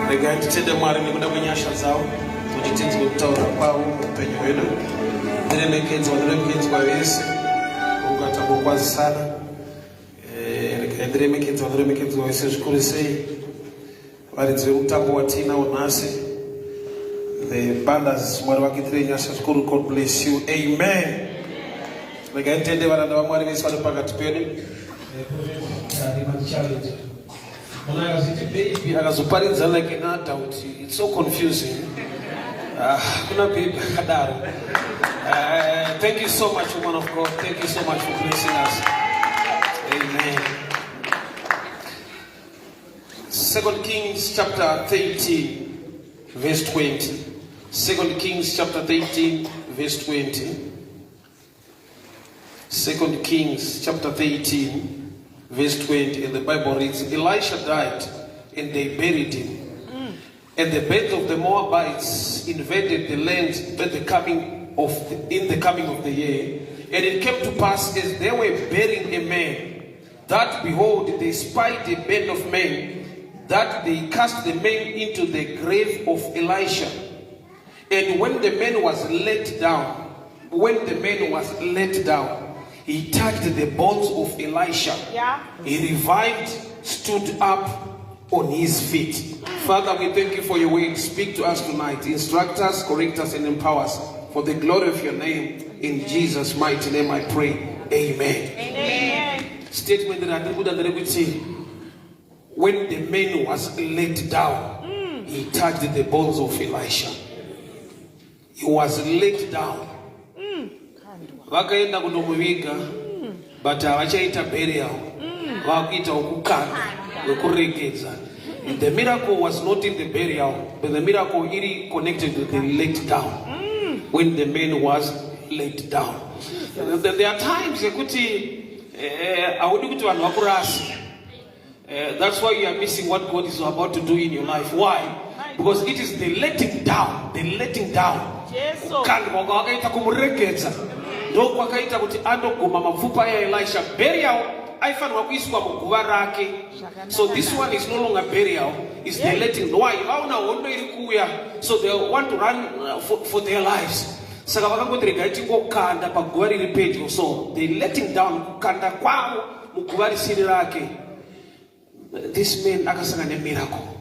Regai titende Mwari nekuda kwenyasha dzavo kuti tinzwe kutaura kwavo muupenyu hwedu. Ndiremekedzwa ndiremekedzwa vese ukatangokwazisana. Eh, regai ndiremekedzwa ndiremekedzwa vese zvikuru sei varidzi vemutambo watiinawo nhasi the bandas. Mwari vakuitirei nyasha zvikuru. God bless you. Amen. Regai nditende varanda vaMwari vese vari pakati pedu. Munhu akazoti baby akazoparidza like an adult, it's so confusing. Ah, kuna baby akadaro. Thank you so much, woman of God. Thank you so much for blessing us. Amen. Second Kings chapter 13 verse 20. Second Kings chapter 13 verse 20. Second Kings chapter 13 verse 20, and the Bible reads, Elisha died and they buried him. And the bands of the Moabites invaded the land at the coming of the, in the coming of the year. And it came to pass, as they were burying a man, that behold, they spied a band of men, that they cast the man into the grave of Elisha. And when the man was let down, when the man was let down, he touched the bones of Elisha. He revived, stood up on his feet. Father, we thank you for your word. Speak to us tonight. Instruct us, correct us, and empower us for the glory of your name. In Jesus' mighty name I pray. Amen. Amen. Statement randiri kuda nderekuti when the man was let down, he touched the bones of Elisha. He was let down. Vakaenda kundomuviga, but havachaita burial, vakuita wekukanda, wekuregedza. The miracle was not in the burial, but the miracle iri connected to the let down. When the man was let down, there are times yekuti haudi kuti vanhu vakurase. That's why you are missing what God is about to do in your life. Why? Because it is the letting down, the letting down. Jesu. Kukandwa kwavakaita, kumuregedza, ndo kwakaita kuti andoguma mapfupa yaElisha. Burial aifanirwa kuiswa muguva rake. So this one is no longer burial, is the letting. Why? Vaona hondo iri kuuya, so they want to run for their lives. Saka vakangoti regai tingokanda paguva riri pedyo. So the letting down, kukanda kwavo muguva risiri rake, this man akasangana nemiracle.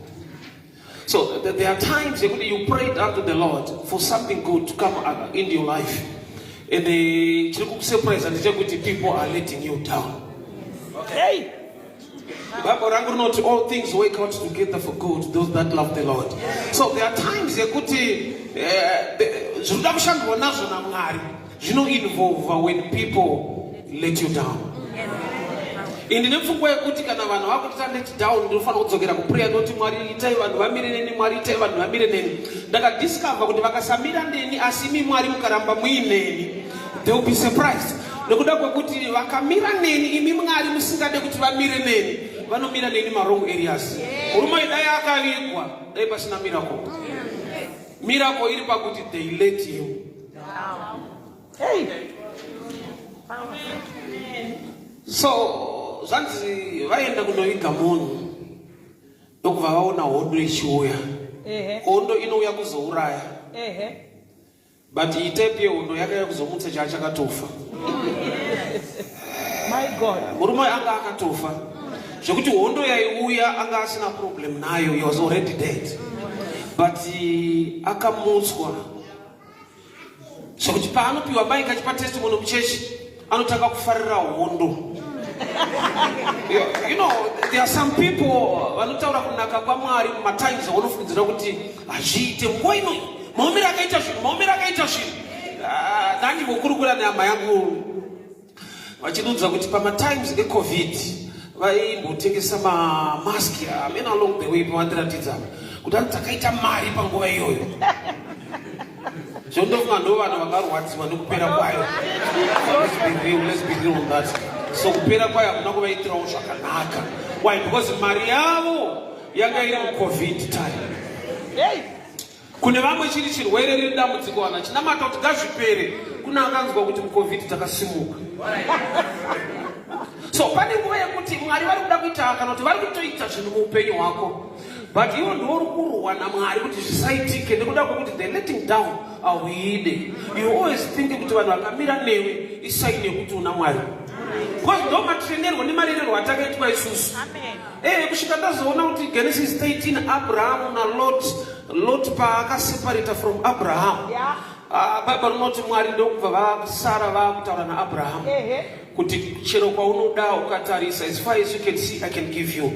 So there are times yekuti you prayed unto the Lord for something good to come into your life, and chiri kukusurprise ndechekuti people are letting you down. Hey. Bible rangu rinoti all things work out together for good, those that love the Lord. So there are times yekuti zvinoda kushandwa nazvo naMwari zvinoinvolva when people let you down. Indi nepfungwa yekuti kana vanhu vakuita let down, ndinofanira kudzokera kuprayer noti, "Mwari, itai vanhu vamire neni. Mwari, itai vanhu vamire neni." Ndakadiscover kuti vakasamira neni, asi imi Mwari mukaramba muineni, they will be surprised, nekuda kwekuti vakamira neni, imi Mwari musingade kuti vamire neni, vanomira neni mawrong areas. Murume dai akavigwa, dai pasina miracle. Miracle iri pakuti they let him. Hey. So zvanzi vaenda kundoviga munhu, ndokubva vaona hondo ichiuya. Hondo inouya kuzouraya, but iyi type yehondo yakauya kuzomutsa chaa chakatofa. My God. Murume anga akatofa zvekuti hondo yaiuya anga asina problem nayo. He was already dead, but akamutswa zvekuti paanopiwa mic achipa testimony muchechi, anotanga kufarira hondo. There are some people vanotaura kunaka kwaMwari mumatimes aunofungidzira kuti hazviite. Nguva ino maomero akaita zvinhu, maomero akaita zvinhu. Ah, ndandimbokurukura nehama yangu vachidudza kuti pamatimes eCovid vaimbotengesa mamaski amene. Along the way pavandiratidza kuti anzi takaita mari panguva iyoyo, zvondofunga ndo vanhu vakarwadziwa nekupera kwayo. Let's be real, let's be real on that. So kupera kwayo hakuna kuvaitirawo zvakanaka. Why? Because mari yavo yanga iri muCovid time. Hey. Kune vamwe chiri chirwere, riri dambudziko, vanhu achinamata kuti ngazvipere. Kuna akanzwa kuti muCovid takasimuka. So pane nguva yekuti Mwari vari kuda kuita kana kuti vari kutoita zvinhu muupenyu hwako. But iwo ndiwo uri kurwa naMwari kuti zvisaitike nekuda kwekuti the letting down hauide. You always think kuti vanhu vakamira newe isaini yekuti una Mwari, because ndo matrenerwo nemarererwo atakaitwa isusu. Kusvika ndazoona kuti Genesis 13, Abraham naLot, Lot paakaseparata from Abraham, Bhaibheri rinoti Mwari ndokubva vasara vaakutaura naAbraham kuti chero kwaunoda ukatarisa, as far as you can see, I can give you,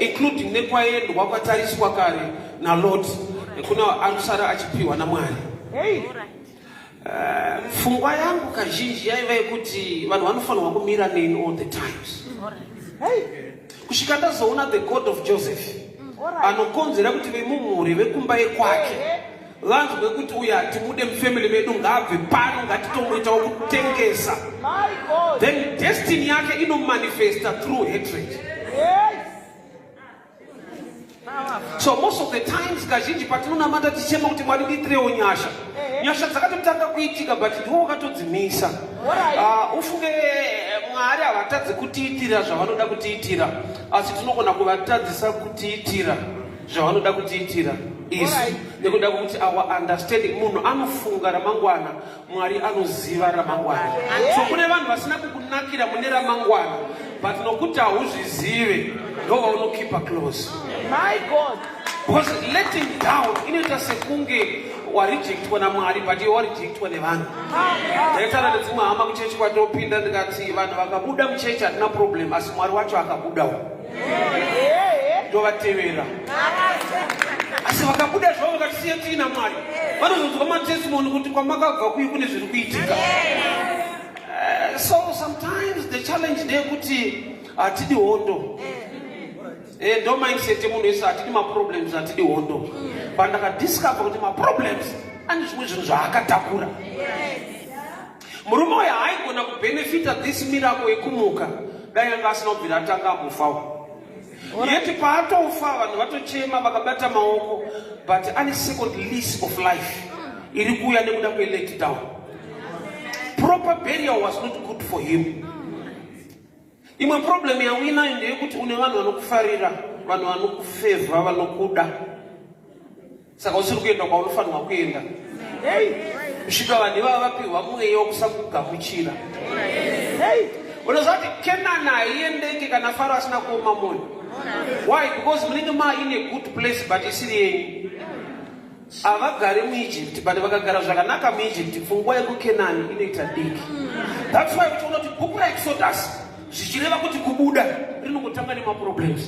including nekwaendwa kwatariswa kare naLot, kuna anosara achipiwa naMwari. Pfungwa yangu kazhinji yaiva yekuti vanhu vanofanirwa kumira neni all the times, kusvika ndazoona the God of Joseph anokonzera kuti vemumhuri vekumba yekwake vanzwe kuti uyu hatimude mufamily medu, ngaabve pano, ngatitomboitawo kutengesa. My God. Then destiny yake inomanifesta through hatred. So most of the times, kazhinji patinonamata tichema kuti Mwari ndiitirewo nyasha, nyasha dzakatotanga kuitika, but ndiwo wakatodzimisa. Ufunge Mwari havatadzi kutiitira zvavanoda kutiitira, asi tinogona kuvatadzisa kutiitira zvavanoda kutiitira isu nekuda kwekuti our understanding, munhu anofunga ramangwana, Mwari anoziva ramangwana. So kune vanhu vasina kukunakira mune ramangwana, but nokuti hauzvizive, ndo vaunokeepa close. My God. Because letting down inoita sekunge warejectwa naMwari, but iwe warejectwa nevanhu. Ndaitaura nedzimwe hama kuchechi kwatopinda, ndikati vanhu vakabuda muchechi hatina problem, asi Mwari wacho akabudawo, ndovatevera. Asi vakabuda zvavo vakatisiya tiina Mwari, vanozonzwa matestimony kuti kwamakabva kuyi kune zviri kuitika. So sometimes the challenge ndeyekuti hatidi hondo. Ndo mindset yemunhu wese: hatidi maproblems, hatidi hondo. But ndakadiscover kuti maproblems ane zvimwe zvinhu zvaakatakura. Murume uyu haaigona kubenefita this miracle yekumuka dai anga asina kubvira atanga ambofawo. Yeti paatofa, vanhu vatochema vakabata maoko, but ane second lease of life iri kuuya nekuda kwelet down. Proper burial was not good for him. Imwe problem yauinayo ndeyekuti une vanhu vanokufarira, vanhu vanokufevha, vanokuda, saka usiri kuenda kwaunofanirwa kuenda kusvika vanhu ivava vapiwa mweya wekusakugamuchira. Unoziva kuti Kenani haiendeke kana Faro asina kuoma mwoyo. Why? Because munenge maine good place but isiri yenyu. Havagari muEgypt, but vakagara zvakanaka muEgypt, pfungwa yekuKenani inoita diki. That's why uchiona kuti bhuku raExodus, zvichireva kuti kubuda, rinongotanga nemaproblems.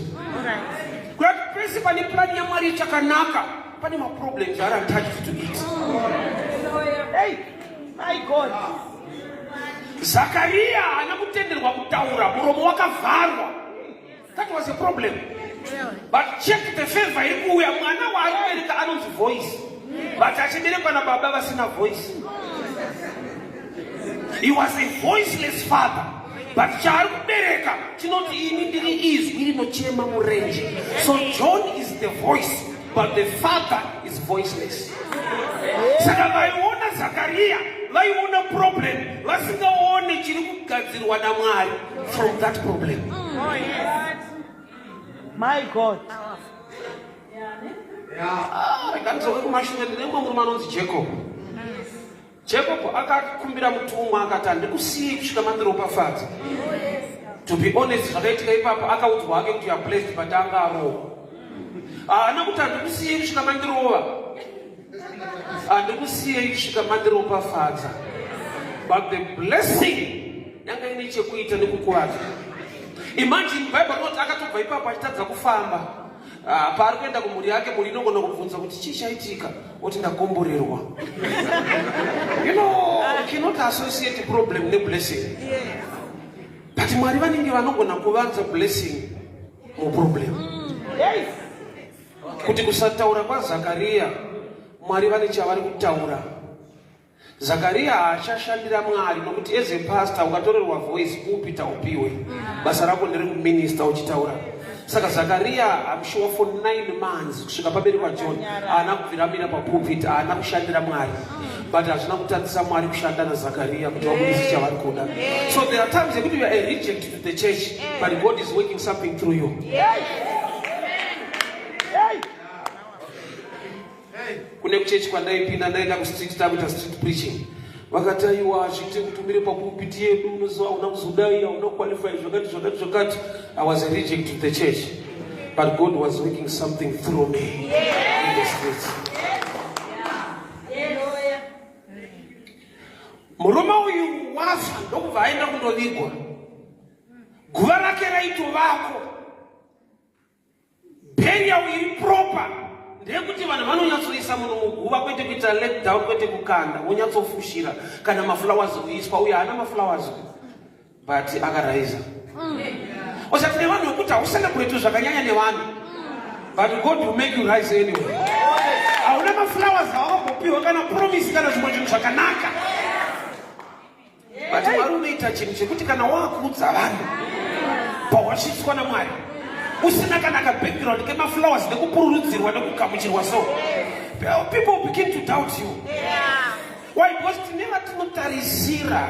Kurati pese pane plani yaMwari chakanaka, pane maproblems ari attached to it. Hey. My God. Zakariya haana kutenderwa kutaura, muromo wakavharwa. That was a problem. But check the favor iri kuuya: mwana waari kubereka anonzi Voice, but achiberekwa nababa vasina voice. He was a voiceless father, but chaari kubereka chinoti, "Ini ndiri izwi rinochema murenje." So John is the voice, but the father is voiceless. Saka vaiona Zakariya vaiona problem, vasingaone chiri kugadzirwa naMwari from that problem. My God. Ah, rega ndidzoke kumashure. Ndine mumwe murume anonzi Jacob. Jacob akakumbira mutumwa akati, "Handikusiyei kusvika mandiropafadza." To be honest, zvakaitika ipapo, akaudzwa hake kuti, "You are blessed," but anga arohwa. Haana kuti, "Handikusiyei kusvika mandirova," "Handikusiyei kusvika mandiropafadza." But the blessing yanga ine chekuita nekukuvadza. Imagine, Bible rinoti akatobva ipapo achitadza kufamba. Paari kuenda kumhuri yake, mhuri inogona kubvunza kuti, "Chii chaitika?" Oti, "Ndakomborerwa." You cannot associate problem neblessing, but Mwari vanenge vanogona kuvanza blessing muproblem. Kuti kusataura kwaZakariya, Mwari vane chavari kutaura. Zakariya haachashandira Mwari, nokuti as a pastor ukatorerwa voice, kupita upiwe basa rako nderekuminista uchitaura. Saka Zakariya, I'm sure for 9 months kusvika paberekwa John, haana kubvira amira papulpit, haana kushandira Mwari, but hazvina kutadzisa Mwari kushanda naZakariya kuti vabudise chavari kuda. So there are times yekuti you are a reject to the church, but God is working something through you. vekuchechi kwandaipinda ndaenda kustreet takuita street preaching vakati aiwa hazviite kuti umire papulpiti yedu unoziva hauna kuzodai hauna kuqualify zvakati zvakati zvakati. I was a reject to the church, but God was working something through me in the streets. Murume uyu wafa ndokubva aenda kundovigwa. Guva rake raitovako. Burial iri proper ndeyekuti vanhu vanonyatsoisa munhu muguva, kwete kuita let down, kwete kukanda, wonyatsofushira kana maflowers kuiswa. Uyo haana maflowers, but akaraisa. Usati nevanhu vekuti haucelebrate zvakanyanya nevanhu, but God will make you rise anyway. Hauna maflowers awakambopiwa kana promise kana zvimwe zvinhu zvakanaka, but Mwari unoita chinhu chekuti kana wakuudza vanhu pawasvitswa naMwari usina kana kabackground kemaflowers nekupururudzirwa nekugamuchirwa, so people begin to doubt you. Why? Because tine vatinotarisira.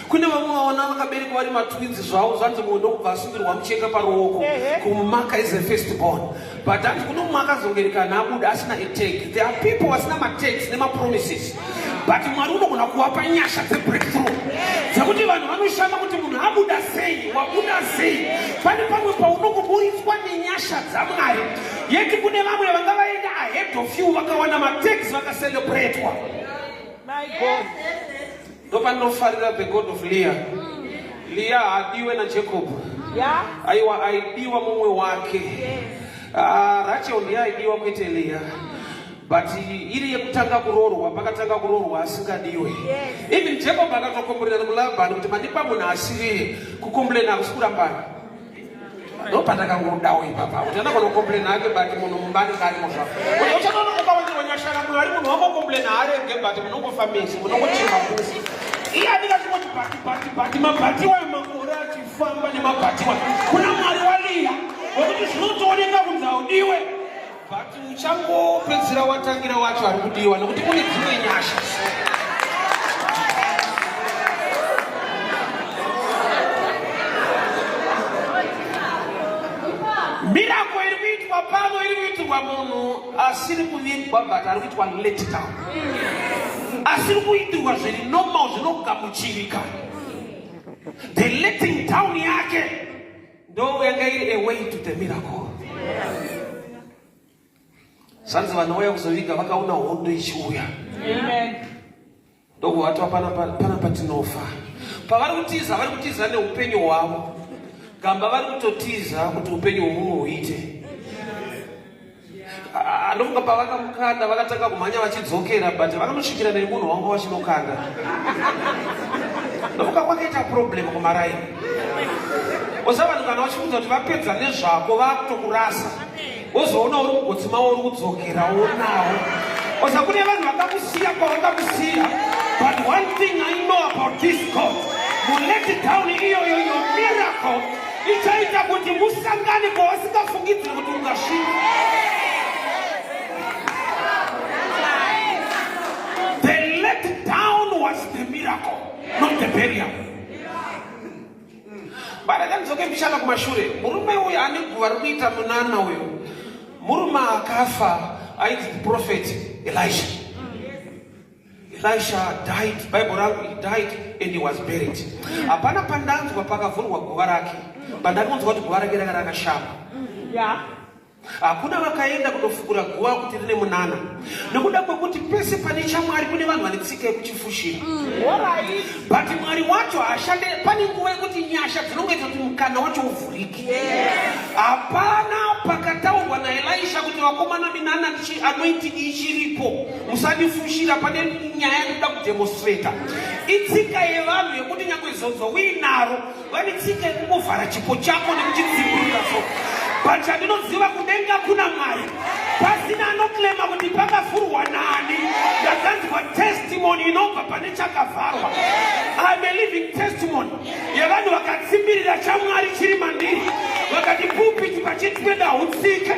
Kune vamwe vaona vakaberekwa vari matwins zvavo, zvanzi mumwe ndokubva asungirwa mucheka paruoko kumumaka is a first born, but hanzi kuno mumwe akazongerekana abuda asina a tag. There are people vasina matags nemapromises, but Mwari unogona kuvapa nyasha dzebreakthrough dzekuti vanhu vanoshama kuti munhu abuda sei, wabuda sei. Pane pamwe paunokuburitswa nenyasha dzaMwari, yeti kune vamwe vanga vaenda ahead of you vakawana matags, vakacelebratwa. My God. Ndopandinofarira the God of Leah. Leah haadiwe naJacob. Aiwa, aidiwa mumwe wake. Ah, Rachel ndiye aidiwa, kwete Leah, but iri yekutanga kuroorwa, pakatanga kuroorwa asingadiwe. Even Jacob akatokomborera muLabhani kuti mandipa munhu asiriye. Kucomplaina hakusi kurambana. Ndopandakakudawo ipapa kuti anogona kucomplaina hake, but munhu mubani karimo zvako. Kuti uchatoona ukawandirwa nyasha naMwari, munhu wangocomplaina harege, but munongofamisi, munongochema kusi. Iye anenge achingoti but but but mabhatiwa makore achifamba nemabhatiwa. Kuna Mwari waLeah wekuti zvinotooneka kunzi haudiwe, but uchangopedzisira watangira wacho ari kudiwa, nekuti kune dzimwe nyasha. Miracle iri kuitwa pano iri kuitirwa munhu asiri kuvigwa, but ari kuitwa let down, asiri kuitirwa zviri normal zvinogamuchirika. The letting down yake ndo yanga iri a way to the miracle. Zvanzi vanouya kuzoviga vakaona hondo ichiuya. Amen. Ndokuvatwa pana patinofa. Pavari kutiza, vari kutiza neupenyu hwavo. Gamba vari kutotiza kuti upenyu hwemumwe huite. Anofunga pavakamukanda vakatanga kumhanya vachidzokera, but vakanosvikira nemunhu wanga vachinokanda. Ndofunga kwakaita problem kumaraini. Osa vanhu kana vachiudza kuti vapedza nezvako, vakutokurasa, wozoona uri mugotsi mavo, uri kudzokera wonawo. Osa kune vanhu vakakusiya kwavakakusiya, but one thing I know about this God, mulet down iyoyo, your miracle ichaita kuti musangane kwavasingafungidziri kuti ungasvika. The let down was the miracle, not the burial. Barakandidzoke mbichana kumashure. Murume uyu ane guva riri kuita munana uyu, murume akafa ainzi the prophet Elisha. Elisha died, Bible rangu, he died and he was buried. Hapana pandanzwa pakavhurwa guva rake, pandakanzwa kuti guva rake ranga rakashama. Hakuna vakaenda kundofukura guva kuti rine munana, nekuda kwekuti pese pane chaMwari kune vanhu vane tsika yekuchifushira. Alright. But Mwari wacho haashande. Pane nguva yekuti nyasha dzinongoita kuti mukana wacho uvhurike. Hapana pakataurwa naElisha kuti vakomana, minana anointing ichiripo, musandifushira, pane nyaya yandinoda kudemonstrata. Itsika yevanhu yekuti nyange zodzo uinaro, vane tsika yekungovhara chipo chako nekuchidzivirira. So but chandinoziva, kudenga kuna Mwari, pasina anoclaima kuti pakavhurwa nani. Ndakanzwa testimony inobva pane chakavharwa. I'm a living testimony yevanhu vakatsimbirira chaMwari chiri mandiri, vakati pulpit pachitweda hautsike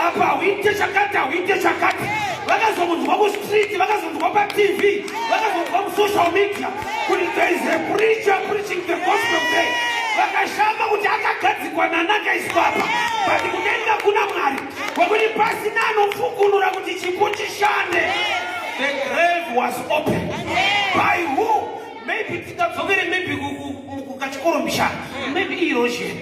apa, hauite chakati, hauite chakati. Vakazonzwa kustreet, vakazonzwa paTV, vakazonzwa musocial media kuti there is a preacher preaching the gospel there. Vakashama kuti akagadzikwa nanakaiswa apa, but kudenga kuna Mwari wekuti pasina anofukunura kuti chipo chishande. The grave was opened. By who? Maybe tingadzokere maybe kukachikoro mishana. Maybe erosion.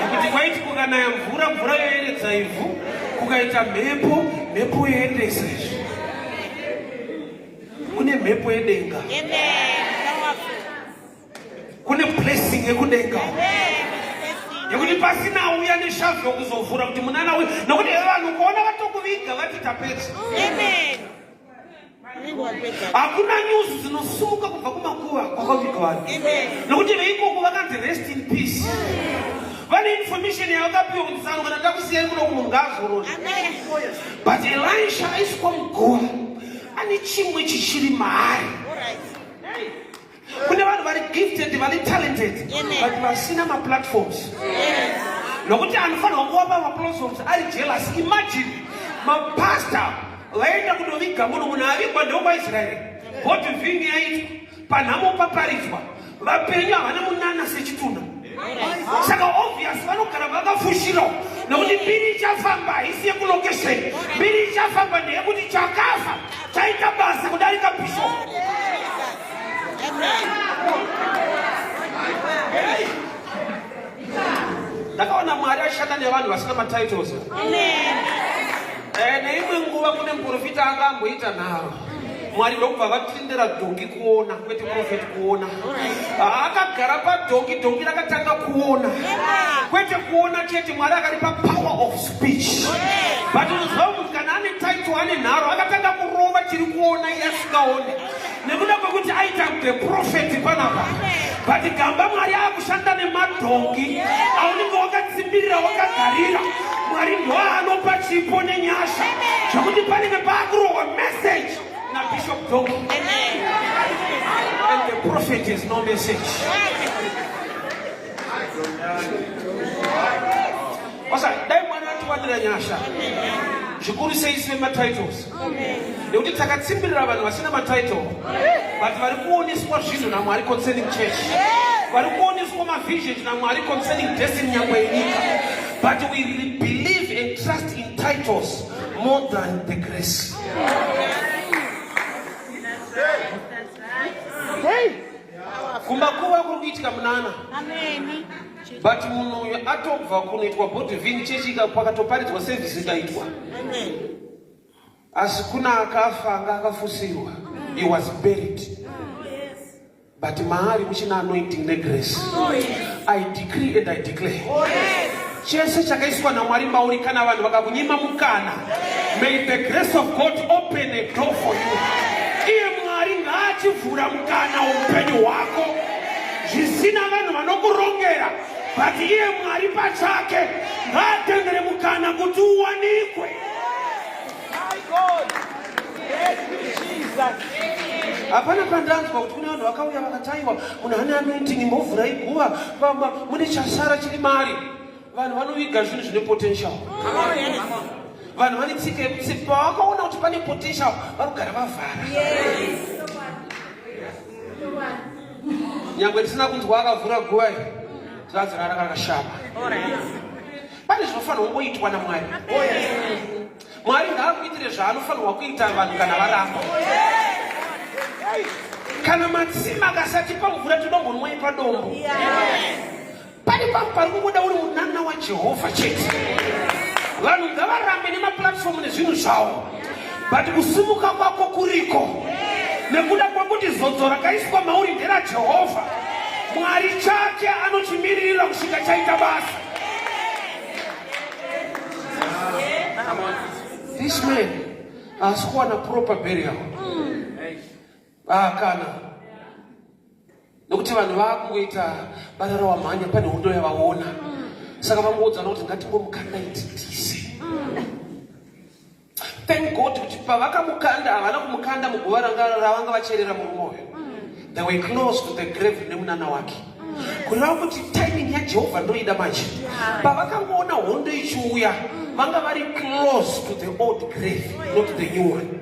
Kuti kwaiti kukanaya mvura, mvura yoeredza ivhu, kukaita mhepo, mhepo yoendesa izvi. Kune mhepo yedenga. Kune blessing yekudenga. Yekuti pasina uya neshavi yokuzovhura kuti munana uyu, nokuti vanhu kuona vatokuviga vati tapedza. Hakuna news dzinosumuka kubva kumakuva kwakavigwa vanhu, nokuti veikoko vakanzi rest in peace. Vane information yavakapiwa kuti sano kana takusiyai kuno kumunhu ngaazorore. But Elisha aiswa muguva ane chimwe chichiri maari. Kune vanhu vari gifted, vari talented, but vasina maplatforms, nokuti anofanirwa kuvapa maplatforms ari jealous. Imagine mapasta vaenda kunoviga munhu, munhu avigwa ndewekwaIsraeri, body viewing yaitwa, panhamo paparidzwa, vapenyu havana munana sechitunha. Saka obvious vanogara vakafushira, nokuti mbiri ichafamba haisi yekulocation. Mbiri ichafamba ndeyekuti chakafa chaita basa kudarika bishop. Ndakaona Mwari ashanda nevanhu vasina matitles. Neimwe nguva kune muprofita anga amboita nharo, Mwari ndokubva vatendera dhongi kuona, kwete profeti kuona. Akagara padhongi, dhongi rakatanga kuona. Kwete kuona chete, Mwari akaripa power of speech. But unoziva munhu kana ane title, ane nharo, akatanga kurova chiri kuona iye asingaoni, nekuda kwekuti aita the prophet panapa. But gamba Mwari akushanda nemadhongi aunenge wakatsimbirira, wakagarira. Mwari ndoanopa chipo nenyasha zvekuti panenge paakurohwa message nabishop dongi and the prophet is no message. Wasa dai Mwari atiwanira nyasha zvikuru sei sive matitles, nekuti takatsimbirira vanhu vasina matitle but vari kuoneswa zvinhu naMwari concerning church, vari kuoneswa mavisions naMwari concerning destiny nyangwe yenyika. But we believe and trust in titles more than the grace. Hey! Kumakuva kuri kuitika munana, but munhu uyu atobva kunoitwa body viewing, chechi pakatoparidzwa, service ikaitwa, asi kuna akafa anga akafusirwa. He was buried, but maari muchina anointing negrace. I decree and I declare, chese chakaiswa naMwari mauri, kana vanhu vakakunyima mukana, may the grace of God open a door for you. Iye Mwari ngaachivhura mukana weupenyu hwako zvisina vanhu vanokurongera, but iye Mwari pachake ngaatendere mukana kuti uwanikwe. My God. Thank you, Jesus. Hapana pandanzwa kuti kune vanhu vakauya vakataiwa, munhu ane anointing, imbovhurai guva pamba mune chasara chiri mari. Vanhu vanoviga zvinhu zvine potential. Vanhu vane tsika yekuti pavakaona kuti pane potential, vanogara vavhara. Nyangwe tisina kunzwa akavhura guva iri, zvanzi rara rakashama. Pane zvinofanirwa kungoitwa naMwari. Mwari ngaakuitire zvaanofanirwa kuita vanhu kana varamba. Kana matsima akasatipa mvura, todombonwai padombo. Pane pamwe pari kungoda uri munana waJehovha chete. Vanhu ngavarambe nemaplatform nezvinhu zvavo, but kusimuka kwako kuriko nekuda kwekuti zodzo rakaiswa mauri nderaJehovha. Mwari chake anochimiririra kusvika chaita basa. This man haasi kuwana proper burial. Ah, kana nokuti vanhu vakungoita barara wamhanya, pane hondo yavaona, saka vangoudzana kuti ngatingomukanda ititise. Thank God kuti pavakamukanda havana kumukanda muguva ranga ravanga vacherera murume uyu. They were close to the grave nemunana wake, kureva kuti timing yaJehovha ndoida manje. Pavakangoona hondo ichiuya, vanga vari close to the old grave, not the new one,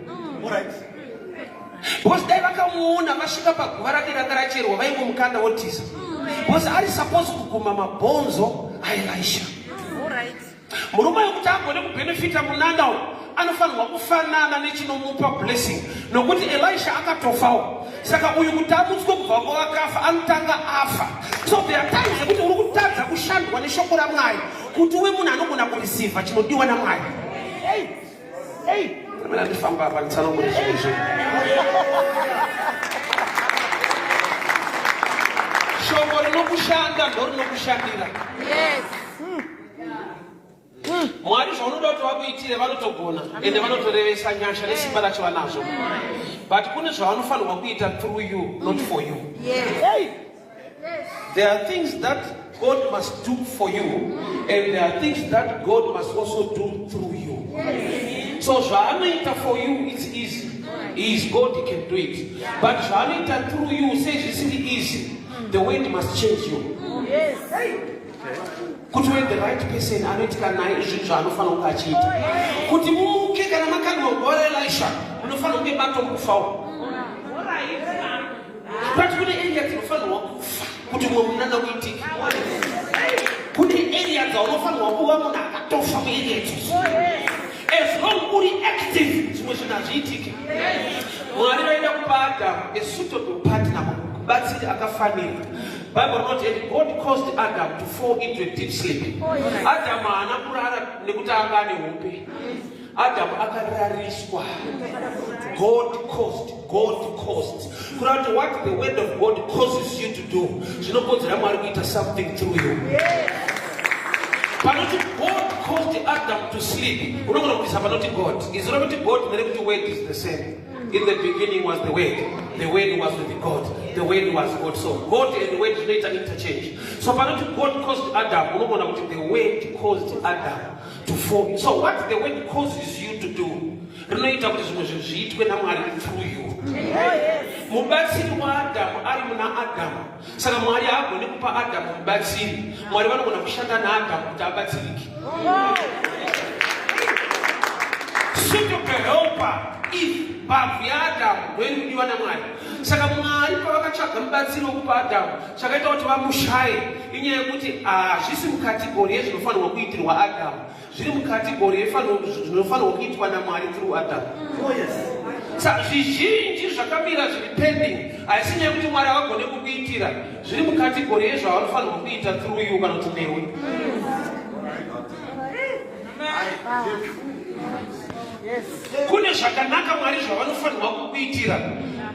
because dai vakamuona vasvika paguva rake ranga racherwa, vaingomukanda votiza, because ari suppose kuguma mabhonzo aElisha. Murume wekuti agone kubhenefita munana uyu. anofanirwa kufanana nechinomupa blessing nokuti Elisha akatofawo. Saka uyu kuti amutswe kubva kwavakafa anotanga afa. So there are times yekuti uri kutadza kushandwa neshoko raMwari kuti uve munhu anogona kureceiva chinodiwa naMwari. Hey. Hey. Ndamira ndifamba apa nditsanangure zvimwe zvinhu. Shoko rinokushanda ndorinokushandira. Yes. Mwari zvaunoda kuti vakuitire vanotogona ende vanotorevesa nyasha nesimba racho vanazvo. But kune zvavanofanirwa kuita through you, not for you. Yes. Hey. There are things that God must do for you and there are things that God must also do through you. So zvaanoita for you it's easy. He is God, he can do it. But zvaanoita through you sei zvisiri easy. The word must change you. Yes. Kuti uve the right person anoitika naye zvinhu zvaanofanira kunge achiita. Kuti mumuke kana makandwa guva raElisha munofanira kunge matokufawo. But kune area dzinofanirwa kufa kuti mumwe munana uitike. Kune area dzaunofanirwa kuva munhu akatofa muarea idzodzo. As long uri active zvimwe zvinhu hazviitike. Mwari vaida kupa Adam a suitable partner, mubatsiri akafanira. Bible rinoti and God caused Adam to fall into a deep sleep. Adam haana kurara nekuti anga ane hope. Adam akarariswa. God caused, God caused. Kureva kuti what the word of God causes you to do zvinokodzera Mwari kuita something through you. Panoti God caused Adam to sleep, unogona kuisa panoti God. Izwi rekuti God nerekuti word is the same. In the beginning was the word. The word was with God. The word was God. So God and word zvinoita interchange. So panoti God caused Adam, unogona kuti the word caused Adam to fall. So what the word causes you to do rinoita kuti zvimwe zvinhu zviitwe naMwari through you. Mubatsiri waAdhamu ari muna Adhamu. Saka Mwari haagoni kupa Adhamu mubatsiri. Mwari vanogona kushanda naAdhamu kuti abatsirike. Suitable helper if mbabvu yaAdhamu ndoiri kudiwa naMwari. Saka Mwari pavakatsvaga mubatsiri wekupa Adhamu, chakaita kuti vamushaye inyaya yekuti hazvisi mukategori yezvinofanirwa kuitirwa Adhamu, zviri mukategori yezvinofanirwa kuitwa naMwari through Adhamu. Oh, yes. Sa zvizhinji zvakamira zviri pending haisi nyaya yekuti Mwari havagone kukuitira, zviri mukategori yezvavanofanirwa kuita through you kana kuti newe. Kune zvakanaka Mwari zvavanofanirwa kukuitira,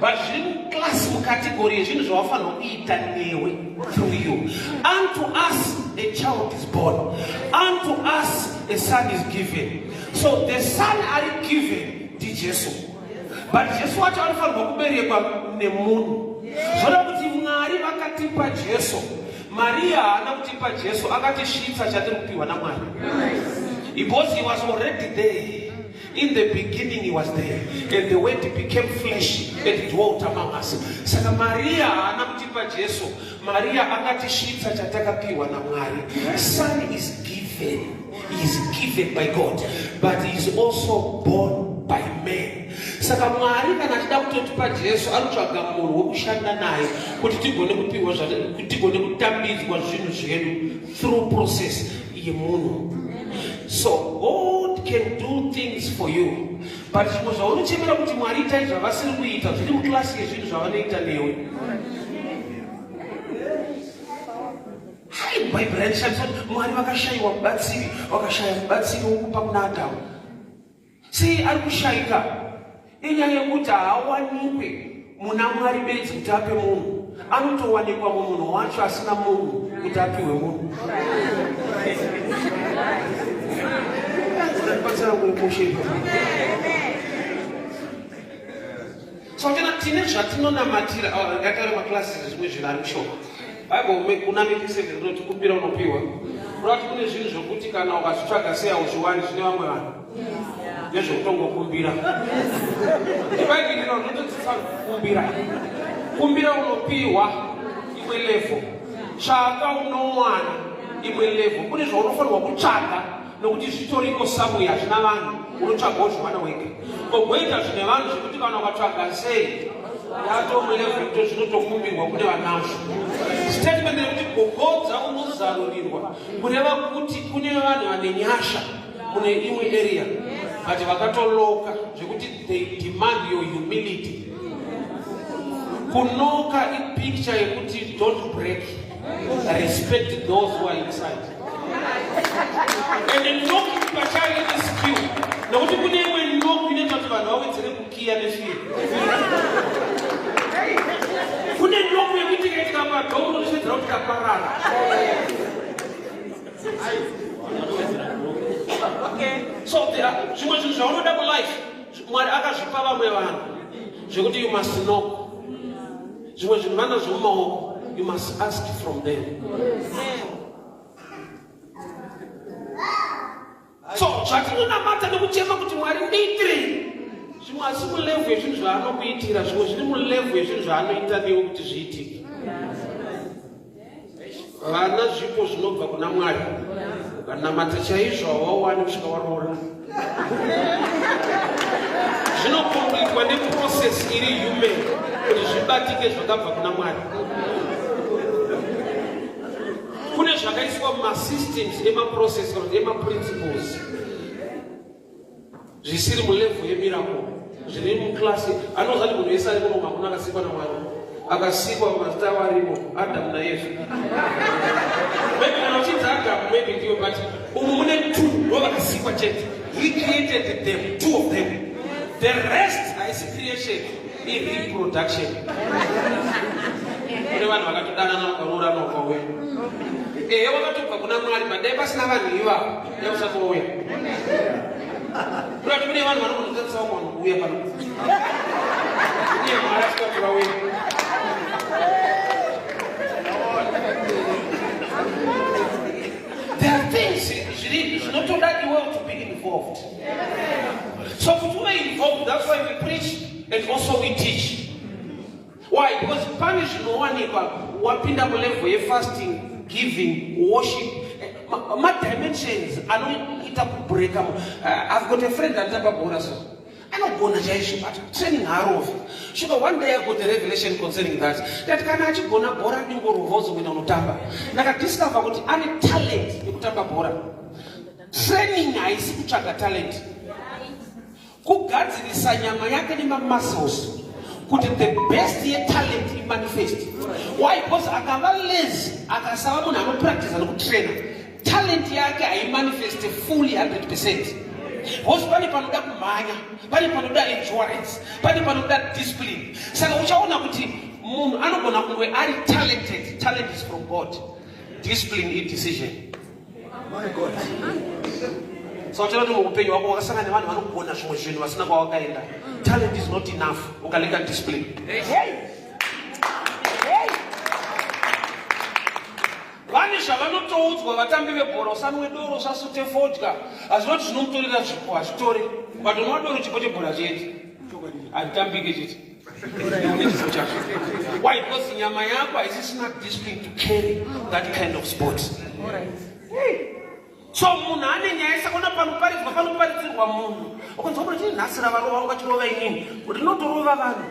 but zviri muclass mukategori yezvinhu zvavafanirwa kuita newe through you. Unto us a child is born, unto us a son is given. So the son ari given ndiJesu, but Jesu wacho anofanirwa kuberekwa nemunhu. Zvoda kuti Mwari vakatipa Jesu. Maria haana kutipa Jesu, akatisvitsa chatiri kupiwa naMwari. Because he was already there. In the beginning he was there. And the word became flesh and dwelt among us. Saka Maria haana kutipa Jesu. Maria akatisvitsa chatakapiwa naMwari. Son is given. He is given by God. But he is also born by man. Saka Mwari kana achida kutotipa Jesu anotsvaga munhu wekushanda naye kuti tigone kupiwa kuti tigone kutambidzwa zvinhu zvedu through process yemunhu. So God can do things for you, but zvimwe zvaunochemera kuti Mwari itai zvavasiri kuita zviri muklasi yezvinhu zvavanoita newe. Hai, Bhaibheri raishandisa kuti Mwari vakashayiwa mubatsiri, vakashaya mubatsiri wokupa kuna Adhamu. Sei ari kushaika? Inyaya yekuti haawanikwe muna Mwari bedzi kuti ape munhu. Anotowanikwa mumunhu wacho asina munhu kuti apiwe munhu. So tena tine zvatinonamatira, oh, ngataure maclasses zvimwe zvinhu ari mushoko. Bible kuna Matthew 7 rinoti kumbira unopiwa. Kureva kuti kune zvinhu zvokuti kana ukazvitsvaga sei hauzviwani zvine vamwe vanhu. Nezvekutongokumbira. Ibhaibheri rino rinotodzidzisa kukumbira. Kumbira unopiwa imwe level. Tsvaka unowana imwe level. Kune zvaunofanirwa kutsvaga nokuti zvitoriko somewhere hazvina vanhu unotsvaga wozviwana wega. Kogoita zvine vanhu zvekuti kana ukatsvaga sei yatomwe level yekuti zvinotokumbirwa kune vanazvo. Statement yekuti gogodza unozarurirwa kureva kuti kune vanhu vane nyasha mune imwe area. But vakatoloka zvekuti they demand your humility. Kunoka ipicture yekuti don't break, respect those who are inside. And knocking pachayo ine skill, nokuti kune imwe knock inoita kuti vanhu vawedzere kukiya nefear. Kune knock yekuti ikaitika padoor unotoshedzera kuti kaparara. So there are zvimwe zvinhu zvaunoda mulife, Mwari akazvipa vamwe vanhu zvekuti you must knock. Zvimwe zvinhu vanazvo mumaoko, you must ask from them. So zvatinonamata nekuchema kuti Mwari ndiitirei, zvimwe asi mulevel yezvinhu zvaanokuitira, zvimwe zviri mulevel yezvinhu zvaanoita newe kuti zviitike. Vana zvipo zvinobva kuna Mwari, ukanamata chaizvo hawawani kusvika waroora. Zvinokompletwa neprocess iri human kuti zvibatike zvakabva kuna Mwari. Kune zvakaiswa mumasystems emaprocess kana kuti emaprinciples zvisiri mulevel yemiracle, zviri muklasi. Anoziva kuti munhu wese ari kuno hakuna akasikwa naMwari, akasikwa mazita avo arimo, Adamu naEvha. Maybe kana uchinzi Adamu, maybe ndiyo, but umu mune two ndo vakasikwa chete. He created them, two of them. The rest haisi creation, ireproduction. Kune vanhu vakatodanana, vakaroorana, vakauya. Ehe, wakatobva kuna Mwari, but dai pasina vanhu ivavo, dai usatouya. Kurati kune vanhu vanogona vamwe vanhu kuuya pano, iye Mwari asikati vauya. There are things zviri zvinotoda iwewe to be involved. So kuti uve involved, that's why we preach and also we teach. Why? Because pane zvinowanikwa wapinda mulevel yefasting, giving, worship, madimensions anoita kubreka. I've got a friend anotamba bhora, so anogona chaizvo, but training haarovi. Svika one day I got a revelation concerning that, that kana achigona bhora, dingorova uzokuenda unotamba. Ndakadiscover kuti ane talent yekutamba bhora. Training haisi kutsvaga talent, kugadzirisa nyama yake nemamuscles kuti the best yetalent imanifest. Why? Because akava lazy, akasava munhu anopractiza nekutraina, talent yake haimanifest fully 100%, because pane panoda kumhanya, pane panoda endurance, pane panoda discipline. Saka uchaona kuti munhu anogona kunge ari talented. Talent is from God, discipline idecision. My God. So uchaona kuti muupenyu hwako wakasangana nevanhu vanogona zvimwe zvinhu vasina kwawakaenda. Talent is not enough ukaleka discipline. Hey! Hey! Vane zvavanotoudzwa vatambi vebhora: usanwe doro, usasute fodya. Hazvinoti zvinomutorera zvipo, hazvitori. Ukatonwa doro, chipo chebhora chete hazvitambike chete une chipo chacho. Why? Because nyama yako haisisina discipline to carry that kind of sport. So munhu ane nyaya, sakaona panoparidzwa, panoparidzirwa munhu, ukanzwa kuti chii nhasi ravarova, ungachirova inini, rinotorova vanhu.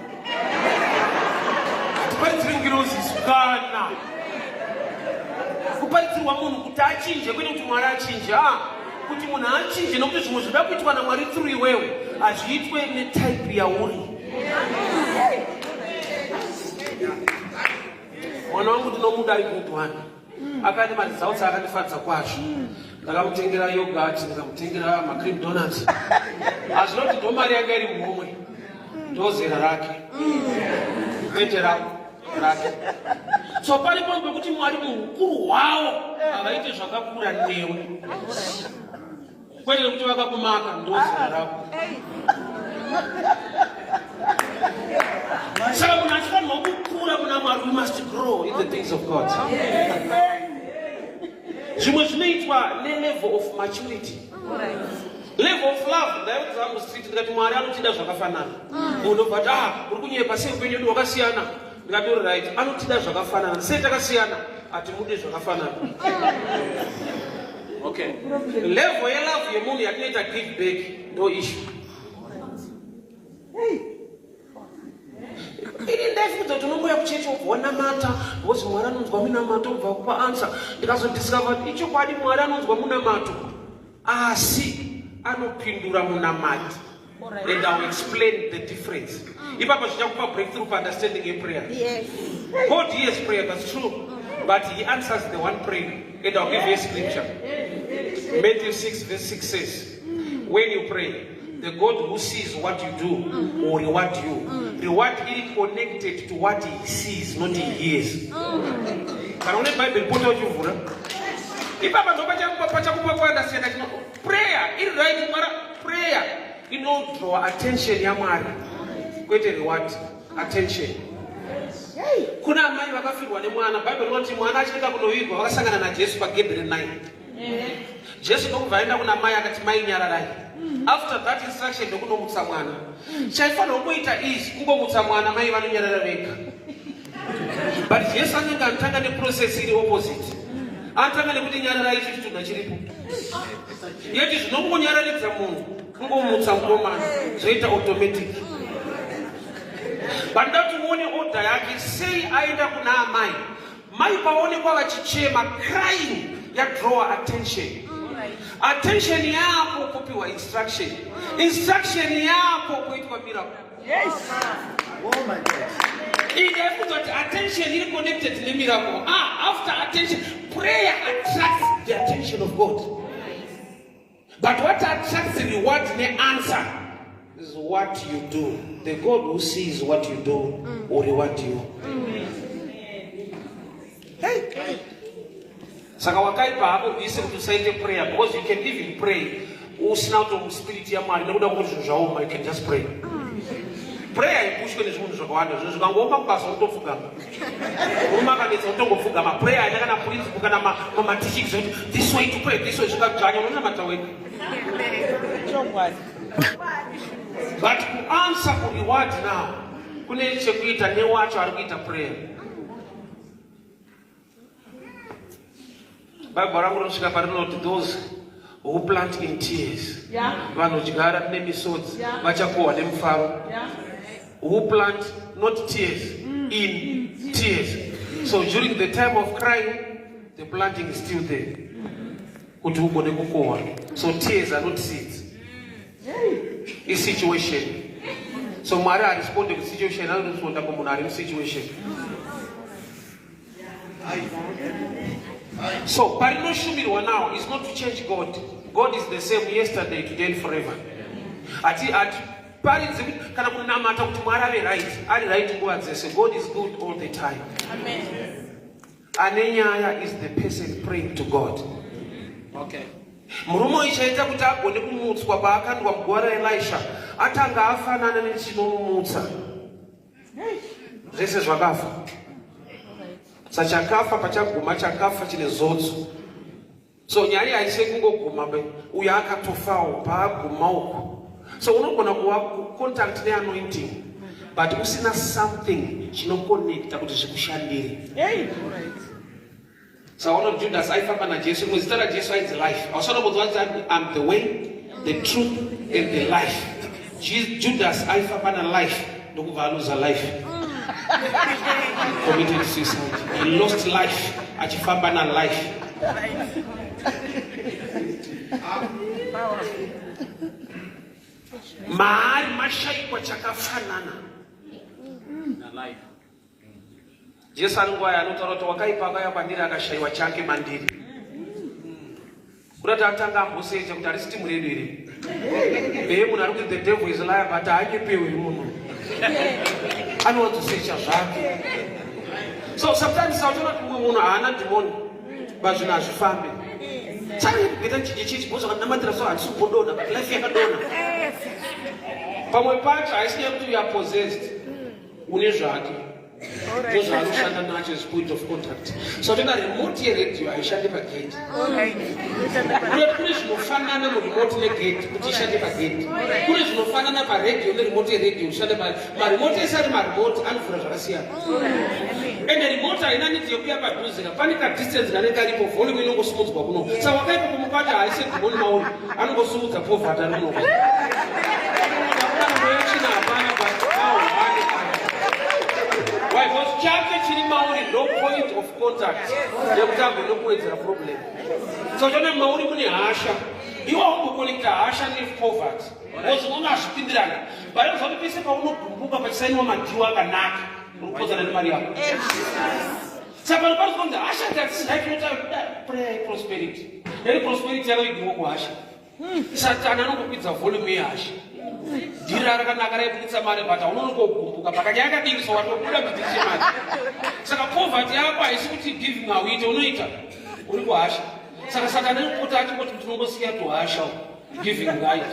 Hatiparidziri ngirozi isu, kana kuparidzirwa munhu kuti achinje, kwete kuti Mwari achinje. A kuti munhu achinje, nokuti zvimwe zvinoda kuitwa naMwari through iwewe hazviitwe netype yauri. Mwana wangu ndinomuda, ari grade one, akaine maresults akandifadza kwazvo. Ndakamutengera yogurt, ndikamutengera macream donuts. Hazvinoti ndo mari yanga iri muhomwe, ndo zera rake, kwete rako, rake. So paripo pekuti Mwari muukuru hwavo havaite zvakakura newe, kwete nekuti vakakumaka, ndo zera rako. Saka munhu achifanirwa kukura muna Mwari, we must grow in the things of God. Zvimwe zvinoitwa nelevel of maturity, level of love. Ndaiudza vangu street, ndikati Mwari anotida zvakafanana. Munhu obva ati, "Ah, uri kunyepa, sei upenyu wedu hwakasiyana?" Ndikati, "Uri right, anotida zvakafanana. Sei takasiyana? Hatimude zvakafanana." Okay, level yelove yemunhu yatinoita give back ndo issue. Ini ndaifudza kuti unongoya kuchechi, wobva wanamata, because Mwari anonzwa minamato, obva kupa answer. Ndikazodiscover kuti ichokwadi, Mwari anonzwa munamato, asi anopindura munamati. And I will explain the difference. Ipapa zvichakupa breakthrough for understanding yeprayer. God hears prayer, that's true. But he answers the one praying. And I'll give you a scripture. Matthew 6 verse 6 says, when you pray, the God who sees what you do will reward you. Reward is connected to what he sees, not he hears. Kana une Bible, pota uchivhura. Ipapa ndo pachakupa kuunderstand chino. Prayer iri right, Mwari, prayer inodraw attention yaMwari. Kwete reward, attention. Kuna amai vakafirwa nemwana. Bible rinoti mwana achienda kunovigwa vakasangana naJesu pagedhi re9. Jesu ndokubva aenda kuna mai akati, "Mai, nyararai." After that instruction ndokunomutsa mwana. Chaifanirwa kuita izvi kungomutsa mwana, mai vanonyarara vega. But Jesu anenge anotanga neprocess iri opposite. Anotanga nekuti nyararai, icho chitunha chiripo. Yeti zvinongonyararidza munhu kungomutsa mukomana, zvoita automatic. But ndati uone order yake sei. Aenda kuna amai, mai paonekwa vachichema, crying yadraw attention. Attention yako kupiwa instruction, instruction yako kuitwa miracle. Oh my God. Iyi ndaifunza kuti attention iri connected nemiracle. Ah, after attention, prayer attracts the attention of God, but what attracts the reward neanswer is what you do. The God who sees what you do will reward you. Hey. Saka wakaipa hakurwisi kuti usaite prayer, because you can even pray usina kuto spirit yaMwari nekuda kwekuti zvinhu zvaoma. You can just pray. Prayer haipushwe nezvinhu zvakawanda. Zvinhu zvikangooma kubasa, unotopfugama. Murume akanetsa, unotongopfugama. Prayer haina kana principle kana mateachings ekuti this way to pray, this way. Zvikadzvanya, unonamata wega. Chokwadi. But kuanswer, kureward now, kune chekuita newacho ari kuita prayer. Bhaibheri rangu rinosvika parinoti, "Those who plant in tears," vanodyara nemisodzi, vachakohwa nemufaro. Who plant not tears, in tears. So during the time of crying, the planting is still there kuti ugone kukohwa. So tears are not seeds, isituation. So Mwari haresponde kusituation, anoresponda kumunhu ari musituation. So parinoshumirwa now is not to change God. God is the same yesterday, today and forever. Ati ati paridzi kana kunamata kuti Mwari ave right. Ari right nguva dzese. God is good all the time. Amen. Ane nyaya is the person praying to God. Murume uyu, chaita kuti agone kumutswa paakandwa muguva raElisha, atanga afanana nechinomumutsa. Zvese zvakafa, sachakafa pachaguma chakafa chine zodzo. So nyaya haisi kungoguma be uyo akatofawo paaguma uku. So unogona kuva contact neanointing but usina something chinoconnecta kuti zvikushandire. Hey. Right. Saka kuti Judas aifamba naJesu, rimwe zita raJesu ainzi Life. Hausana kunzwa kuti "I'm the way, the truth and the life." Judas aifamba nalife, ndokubva aluza life, committed suicide. He lost life achifamba nalife. Power. Maari mashayikwa chakafanana. Jesu ari nguva yaanotaura kuti wakaipa akauya kwandiri akashayiwa chake mandiri, kuda kuti atanga ambosecha kuti harisi timu redu here. Ee, munhu ari kuti the devil is liar, but haanyepewi. Munhu anowadzosecha zvake. So sometimes sautoona kuti mumwe munhu haana dhimoni, but zvinhu hazvifambi. Chakuita chichi bozvakanamatira, so handisi kumbodona, but life yakadona. Pamwe pacho haisi nyaya yekuti you are possessed, une zvake ndozvaanoshanda nacho as point of contact. So toda remote yeredio haishande pagedhi. Kunoti kune zvinofanana muremote negedhi kuti ishande pagedhi, kune zvinofanana paredhiyo neremote yeredhiyo ishande. Maremote ese ari maremote, anovhura zvakasiyana. Ende remote haina need yekuya padhuze ka, pane kadistance kanenge karipo, volume inongosimudzwa kuno. Saka wakaipa kumukati haisi dhimoni mauri, anongosumudza poverty ari kunoko. China hapana, but ahwane. Why? Because chake chiri mauri no point of contact yekuti agone kuwedzera problem. So chone mauri mune hasha. Iwe haumbokonekta hasha nepoverty because unazvipindirana. But unoziva kuti pese paunogumbuka pachisainiwa madhiwo akanaka, uri kupotsana nemari yako. Saka pano pari kunzi hasha dzatisi right not prayer yeprosperity. Nekuti prosperity yakaigirwa kuhasha. Satani anongokwidza volume yehasha. Dhira rakanaka raibuditsa mari but haunonokogumbuka pakanyaya kadiki so watobuda kuti chemari. Saka poverty yako haisi kuti giving hauite, unoita uri kuhasha. Saka Satani anopota achingoti tinongosiya tuhasha giving right.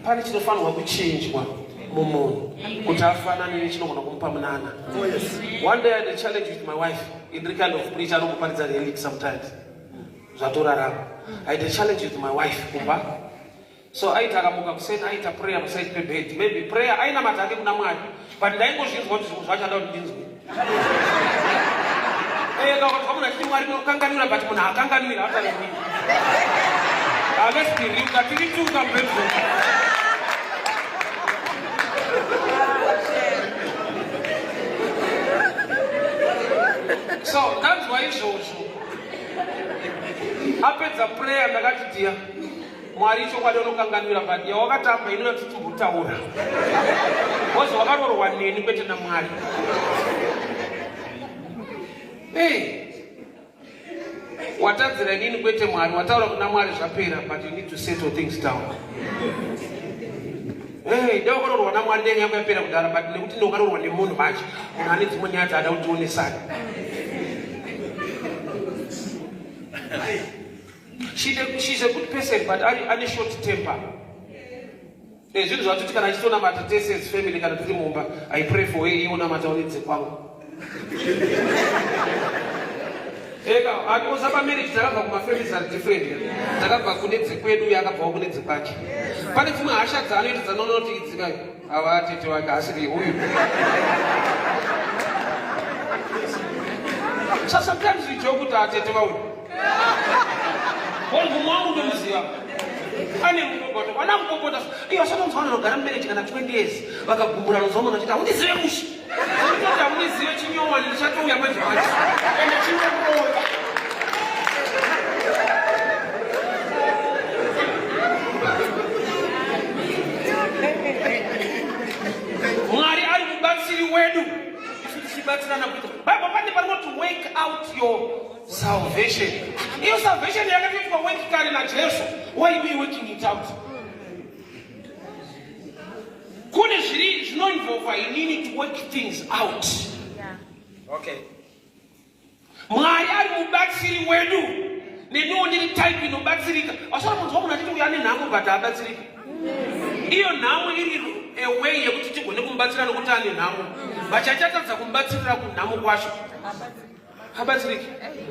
Pane chinofanirwa kuchinjwa mumunhu kuti afanane nechinogona kumupa munana. Oh, yes. One day I had a challenge with my wife in the kind of preacher anokuparidza reality sometimes. Zvatorarama. I had a challenge with my wife kumba. So aiti akamuka kuseni aita prayer paside pebed. Maybe prayer ainamata hake kuna Mwari. But ndaingozvinzwa kuti zvimwe zvacho ada kuti ndinzwe. Eh, kakanzwa munhu achiti Mwari unokanganwira but munhu haakanganwira akanganwira. Ah, let's be real, katiri tuka mubedroom. So ndanzwa izvozvo. Apedza prayer ndakati dear Mwari chokwadi unokanganwira but yawakatamba inoda kuti timbotaura. Because wakarorwa neni kwete naMwari. Hey. Watadzira inini kwete Mwari, wataura kuna Mwari zvapera but you need to settle things down. Hey, dai wakarorwa naMwari dai nyaya yapera kudhara but nekuti ndiwakarorwa nemunhu manje munhu ane dzimwe nyaya dzaada kuti tionesane. She's a good person but ane short temper. Zvinhu zvatoti kana achitonamata tese as family kana tiri mumba, I pray for her, iye onamata onedze kwangu. Eka, ati pamarriage takabva kumafamilies ari different. Takabva kune dzekwedu uye akabvawo kune dzekwake. Pane dzimwe hasha dzaanoita dzanoona kuti idzi kai ava tete wake asiri uyu. So sometimes we joke kuti atete vauyu. Mumwe wangu ndomuziva. Ane mupopota, wana mupopota. Iyo asatonzwa vanhu vanogara mumarriage kana 20 years vakagumbura nonzwa munhu achiti haundizive mushe. Unototi haundizive chinyowani ndichatouya manje manje. Ende chinokurova. Mwari ari mubatsiri wedu. Isu tichibatsirana kuita. Bible pane parinoti work out your salvation. Iyo salvation yakatoitwa work kare naJesu. Why we working it out? Kune zviri zvinoinvolva inini to work things out. Okay. Mwari ari mubatsiri wedu. Neniwo ndiri type inobatsirika. Wasara munzwa munhu achiti uyu ane nhamo but haabatsiriki. Iyo nhamo iri a way yekuti tigone kumubatsira nokuti ane nhamo. But achatadza kumubatsirira kunhamo kwacho. Habatsiriki.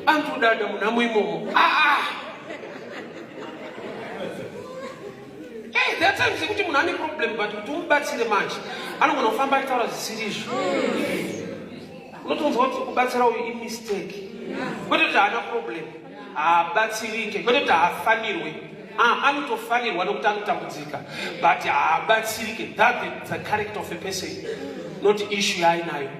Anotodada munhamo imomo. Ah ah. Hey, there are times yekuti munhu ane problem but kuti umubatsire manje anogona kufamba achitaura zvisiri izvo. Unotonzwa kuti kubatsira uyu imistake. Kwete kuti haana problem, haabatsirike, kwete kuti haafanirwe. Ah, anotofanirwa nokuti anotambudzika but haabatsirike. That is the character of a person, not issue yaainayo.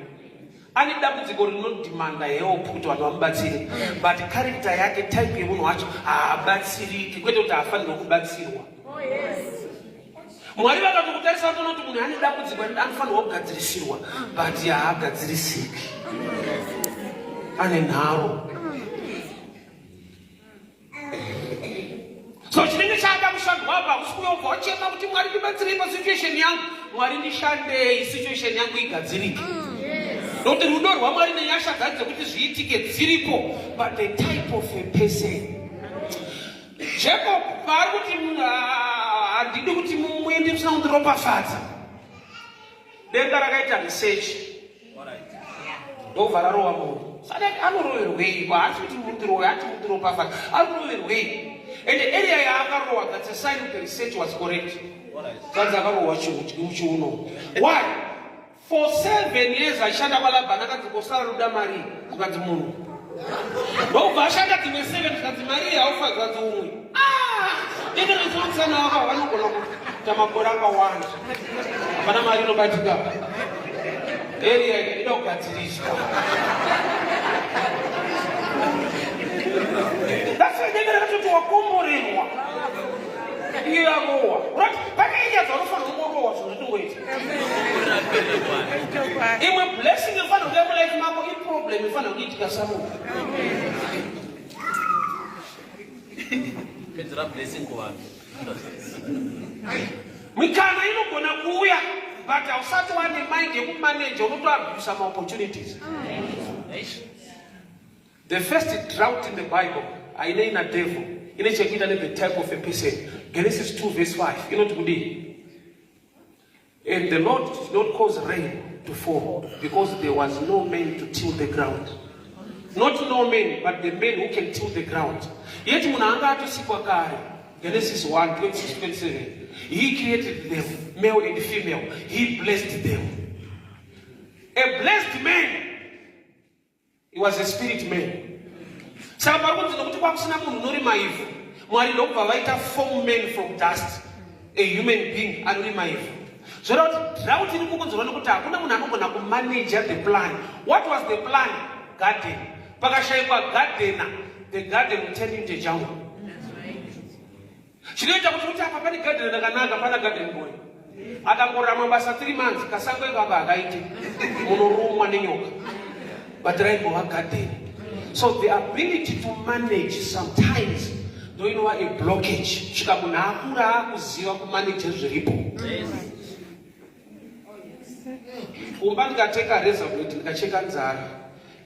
Ane dambudziko rinodhimanda help kuti vanhu vamubatsire but character yake, type yemunhu wacho haabatsiriki, kwete kuti haafanirwe kubatsirwa. Mwari vakatokutarisa vatoona kuti munhu ane dambudziko anofanirwa kugadzirisirwa but haagadzirisiki, ane nharo. So chinenge chaada kushandwa apa hakusi kuyobva wachema kuti Mwari ndibatsirei pasituation yangu. Mwari ndishandei situation yangu igadzirike. Nokuti rudo rwaMwari nenyasha dzake dzekuti zviitike dziripo, but the type of a person. Jacob paari kuti handidi kuti muende musina kundiropafadza, denga rakaita research ndobva rarowa munhu. Saka anoroverwei? Haasi kuti mundirowe, hati mundiropafadza, ari kuroverwei? And the area yaakarowa, that's a sign the research was correct. Sanzi akarohwa muchiuno. Why? For 7 years achishanda kwaLabhani akanzi kosara ruda mari, zvikanzi munhu. Ndobva ashanda dzimwe 7 zvikanzi mari haufa, zvikanzi umwe. Ine rizotsana waka vanogona kuita makore akawanda. Hapana mari inobatika. Area inoda kugadziriswa. Wakomborerwa iye arohwa. Right? Pane nyaya dzaunofanira kungorohwa zvinhu zvitingoita. Imwe blessing inofanira kuuya mulife mako iproblem inofanira kuitika samunhu. Pedzera blessing kuvanhu. Mikana inogona kuuya but hausati wane mind yekumaneja unotoabusa maopportunities. The first drought in the Bible hainei nadevil, ine chekuita nethe type of a person. Genesis 2 verse 5 inoti kudii? And the Lord did not cause rain to fall because there was no man to till the ground. Not no man, but the man who can till the ground. Yet munhu anga atosikwa kare. Genesis 1, 26, 27. He created them, male and female. He blessed them. A blessed man, he was a spirit man. Saka pari kunzi nokuti kwakusina munhu unorima ivhu, Mwari ndokubva vaita form man from dust, a human being anorima ivhu. Zvoreva kuti drought iri kukonzerwa nekuti hakuna munhu anogona kumanaja the plan. What was the plan? Garden. Pakashayikwa gardener, the garden will turn into a jungle. Chinoita kuti kuti apa pane garden rakanaka, pana garden boy. Akangorama basa 3 months, kasango ikako hakaite. Munorumwa nenyoka. But raimbova garden. So the ability to manage sometimes ndo inova a blockage. Svika munhu akura akuziva kumanage zviripo. Kumba ndikateka razor blade ndikacheka nzara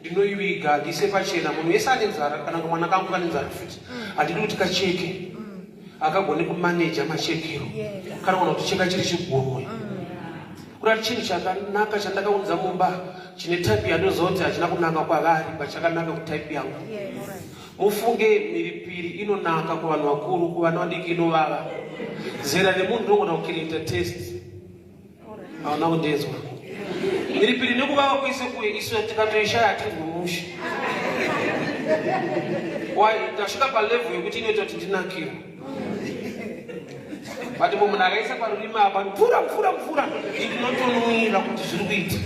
ndinoiviga ndiise pachena munhu wese ane nzara kana kamwana kangu kane nzara futi handidi kuti kacheke akagone kumaneja machekero kana kuona kuti cheka chiri chigunwe kurati chinhu chakanaka chandakaunza mumba chine type yandoziva kuti hachina kunaka kwavari but chakanaka kutype yangu. Mufunge mhiripiri inonaka kuvanhu vakuru, kuvana vadiki inovava. Zera remunhu rinogona kucreata taste. Hauna kundinzwa. Mhiripiri nekuvava kwese kuye isu tikatoishaya hatinzwi mushe. Why? Tasvika palevel yekuti inoita kuti ndinakirwe. But munhu akaisa parurimi apa mvura mvura mvura ndinotonwira kuti zviri kuita.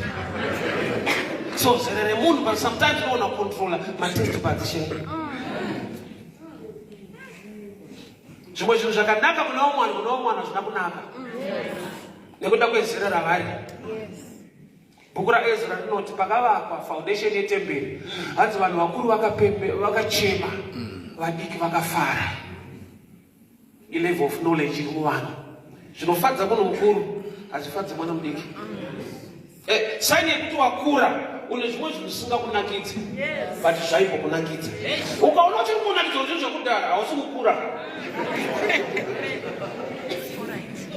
So zera remunhu but sometimes unoona controller mataste buds chete. Zvimwe zvinhu zvakanaka kuna umwe vanhu kuna umwe vanhu hazvina kunaka nekuda kwezera ravari. Bhuku raEzra rinoti pakavakwa foundation yetemberi, hanzi vanhu vakuru vakachema, vadiki vakafara. Ilevel of knowledge iri muvanhu. Zvinofadza munhu mukuru hazvifadzi mwana mudiki. Saini yekuti wakura une zvimwe zvinhu zvisingakunakidzi, but zvaimbokunakidza. Ukaona uchiri kunakidzwa zvinhu zvekudhara hausi kukura.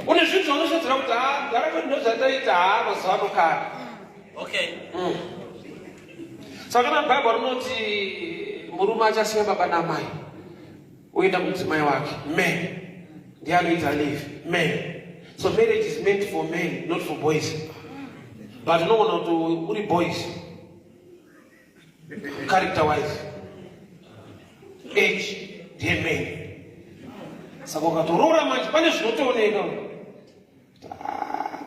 Une zvinhu zvaunosvedzera kuti ha gara kwedu ndozvataita ha mazuva ano kare. Okay. Saka kana Bible rinoti murume achasiya baba namai oenda kumudzimai wake, man ndiye anoita live man. So marriage is meant for men, not for boys. But unogona kuti uri boys character wise, age ndiye man. Saka ukatoroora manje pane zvinotooneka.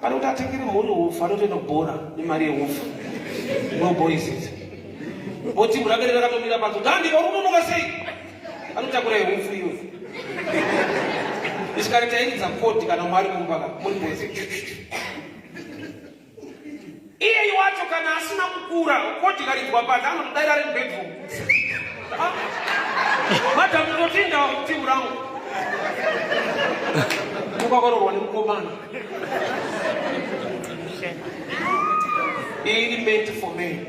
Pane kuti atengere mhuri hufu anotoenda kubhora nemari yehufu. No boys idzi. Oti murangari rakatomira panze kuti handika uri kunonoka sei? Anotakura yehufu iyo. Isikari tairidza kodi kana mwari mumba ka muri boys. Iye wacho kana asina kukura kodi karidzwa panze anotodaira ari mubedroom. Madam ndotinda timu rangu. Mukakororwa nemukomana. Iri meant for men.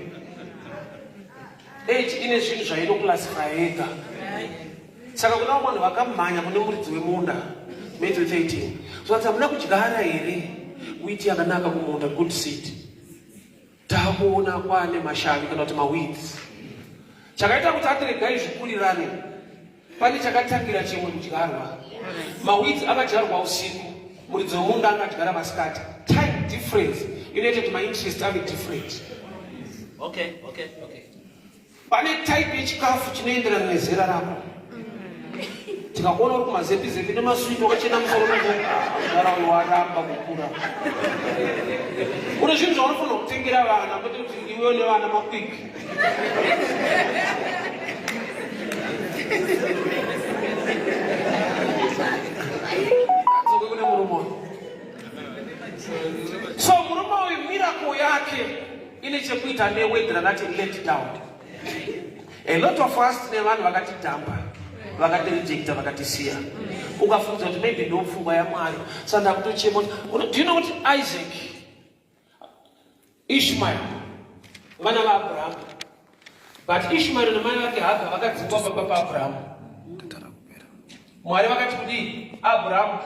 Age ine zvinhu zvainoclassify yega. Saka kuna vamwe vanhu vakamhanya kune muridzi wemunda Matthew 13. So that hamuna kudyara here wheat yakanaka kumunda, good seed. Takuona kwane mashavi kana kuti maweeds. Chakaita kuti atiregai zvikurirane. Pane chakatangira chimwe kudyarwa. Maweeds akadyarwa usiku, muridzi wemunda akadyara masikati. Time difference inoita kuti mainterest ave different. Okay, okay, okay. Pane type yechikafu chinoenderana nezera rako. Tikakuona uri kumazepi-zepi nemaswiti wakachena musoro mudhara uyu waramba kukura. Une zvinhu zvaunofanira kutengera vana kwete kuti iwe nevana makwiki. chekuita neword rakati let down. A lot of us tine vanhu vakatidhampa, vakatirejecta, vakatisiya. Ukafunza kuti maybe ndo pfungwa yaMwari, saka ndakutochema kuti, do you know kuti Isaac, Ishmael vana vaAbrahamu, but Ishmael namai vake Haga vakadzingwa pamba paAbrahamu. Mwari vakati kudii? Abrahamu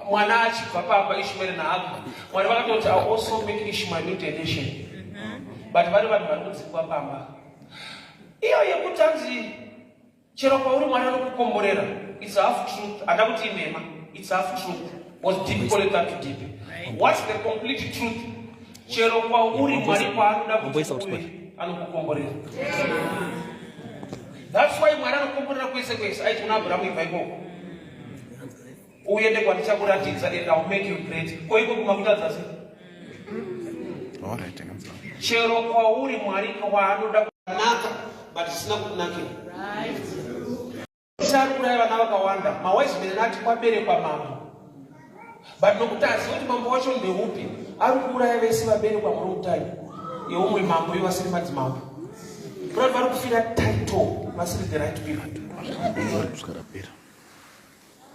mwana achibva pamba, Ishmael naHaga, Mwari vakatoti, "I also make Ishmael into a nation," but vari vanhu vari kudzingwa pamba. Iyo yekuti hanzi chero kwauri Mwari anokukomborera, it's half truth. Handa kuti inhema, it's half truth, was deep call it to deep. What's the complete truth? Chero kwauri, Mwari kwaanoda kuti uve, anokukomborera. That's why Mwari anokomborera kwese kwese. Aiti kuna Abrahamu, "Ibva ikoko uende kwandichakuratidza and I will make you great." Ko iko kumakutadza sei? Chero kwauri, Mwari kwaanoda kunaka, but zvisina kukunakira. Ari kuuraya vana vakawanda. Mawise men ati kwaberekwa mambo, but nokuti aziva kuti mambo wacho ndeupi, ari kuuraya vese vaberekwa muwrong time yeumwe mambo, ivo vasiri madzimambo. Kurati vari kufira title vasiri the right people.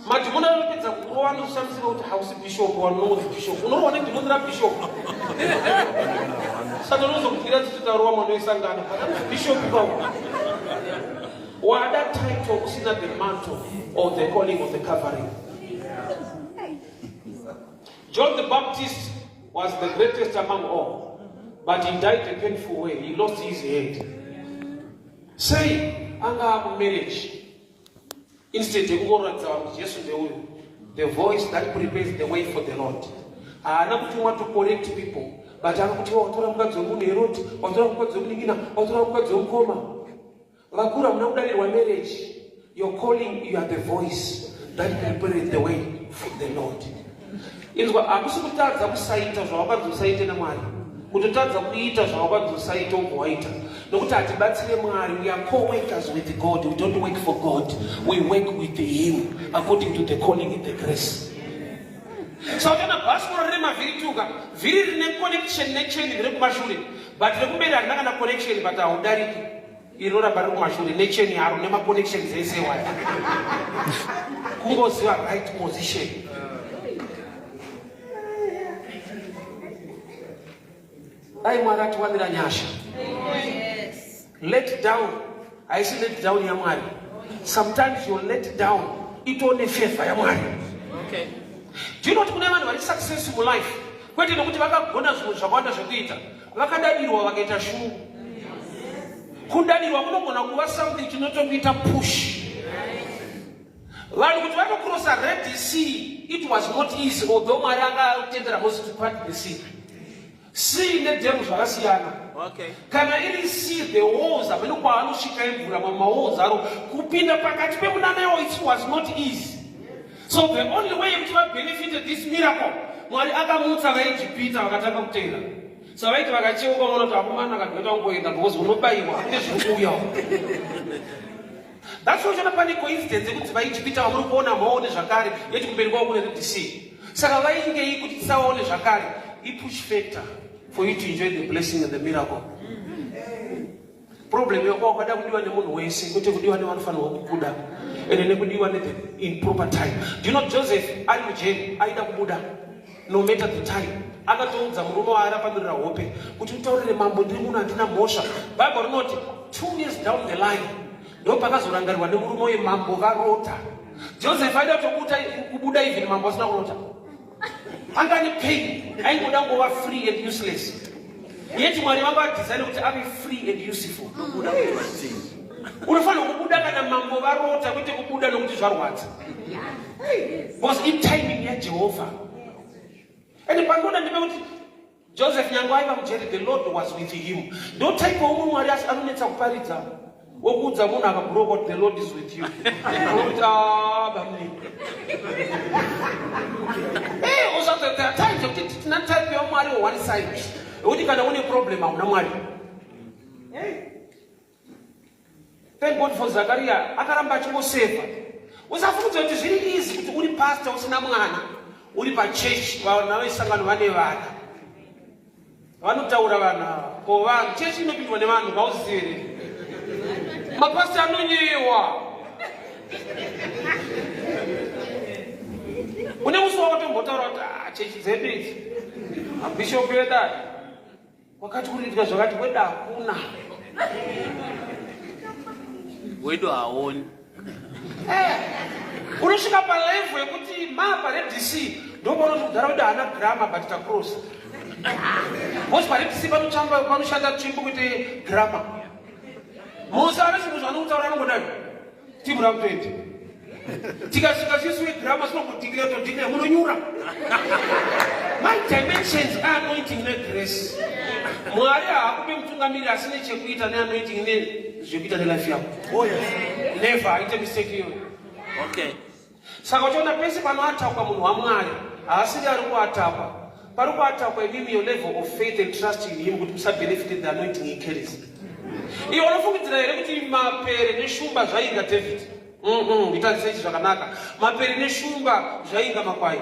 Madhimoni anopedza kurova, anoshamisika kuti hausi bishop, wanonzi bishop, unorohwa nedhimoni rabishop. Saka unozokudyira tsitsi, mwana wesangano, but bishop pao wada title usina the mantle or the calling or the covering. John the Baptist was the greatest among all, but he died a painful way. He lost his head. Sei? Anga akumarriage, instead yekungoratidza vanhu kuti Jesu ndeuyu, the voice that prepares the way for the Lord, haana kutumwa to correct people, but akakuti watora mukadzi wemunhu Herodi, watora mukadzi wemunin'ina, watora mukadzi wemukoma. Vakuru, hamuna kudarirwa marriage. Your calling, you are the voice that prepares the way for the Lord. Inzwa, hakusi kutadza kusaita zvawakanzi usaite naMwari, kutotadza kuita zvawakanzi usaite ubva waita, nokuti hatibatsire Mwari. We are co-workers with God. We don't work for God, we work with him according to the calling and the grace. Saka uchaona bhasikoro rine mavhiri tuka, vhiri rine connection necheni riri kumashure, but rekumberi harina kana connection, but haudariki. Iri rinoramba riri kumashure necheni yaro nemaconnections ese waya. Kungoziva right position. Dai Mwari atiwanira nyasha. Let down haisi let down yaMwari. Sometimes your let down itone favor yaMwari. Do you know kuti kune vanhu vari successful mulife kwete nokuti vakagona zvimwe zvakawanda zvekuita, vakadadirwa vakaita shungu. Kudadirwa kunogona kuva something chinotokuita push. Vanhu kuti vatocrossa Red Sea, it was not easy, although Mwari anga atendera Moses to part the sea. Sea nedhemu zvakasiyana. Kana iri sea, the walls hamene kwaanosvika imvura, mamawalls aro kupinda pakati pemunana iwo, it was not easy. So the only way yekuti vabenefite this miracle, Mwari akamutsa vaIjipita vakatanga kutenda. Saka vaiti vakacheuka, unoona kuti akomana kageta kungoenda because unobayiwa kune zviri kuuyawo. That's why uchona pane coincidence yekuti vaIjipita vamuri kuona maone zvakare, yeti kumberi kwavo kune Red Sea. Saka vaingei kuti tisaone zvakare? Ipush factor for you to enjoy the blessing and the miracle. Problem yako, wakada kudiwa nemunhu wese kwete kudiwa nevanofanirwa kukuda, ende nekudiwa nethe in proper time. Do you know Joseph ari mujeri aida kubuda no matter the time? Akatoudza murume waarapamirira hope kuti, "Utaurire mambo ndiri munhu handina mhosva." Bible rinoti 2 years down the line ndo pakazorangarirwa nemurume wemambo varota. Joseph aida kutobuda kubuda even mambo asina kurota. Anga ane pain, aingoda ngova free and useless, yeti Mwari vanga vadesign kuti ave free and useful. Kubuda kuti vatii. Unofanira kubuda kana mambo varota, kwete kubuda nokuti zvarwadza, because itiming yaJehovha. And pandoda ndepekuti Joseph nyange aiva mujeri, the Lord was with him. Ndo type waumwe Mwari asi anonetsa kuparidza, wokuudza munhu akabhuroka kuti the Lord is with you, unokuti, "Ah, bamnini." Also there are times yekuti tina type yaMwari one side, yekuti kana une problem hauna Mwari. Thank God for Zakaria, akaramba achingosefa. Usafungudza kuti zviri easy kuti uri pastor usina mwana, uri pachechi, vana vesangano vane vana. Vanotaura vanhu ava. Ko vanhu chechi inopindwa nevanhu vauzive here? Mapasita anonyewa. Une musi wakatombotaura kuti ah, chechi dzedu idzi mabhishopu edu aya wakati kuriitwa zvakati wedu hakuna. Wedu haoni. Eh, unosvika palevel yekuti mapa redc ndopaunoti kudhara wedu haana grama but tacross bcause paredc panoshanda tsvimbo kuite grama mose ane zvinhu zvaanotaura anongodai timu rakutoita tikasvika sisuwe grama sinongodikira todikira munonyura my dimensions anointing negrace mwari haakupe mutungamiri asine chekuita neanointing nezvekuita nelife yako. Oh, yes. Never aite mistake iyoyo. Okay. Saka uchiona pese panoatakwa munhu waMwari haasiri ari kuatakwa pari kuatakwa imimi your level of faith and trust in him kuti musabenefit the anointing he carries. Iwe unofungidzira here kuti mapere neshumba zvainga David? Nditarise ichi zvakanaka. Mapere neshumba zvainga makwai.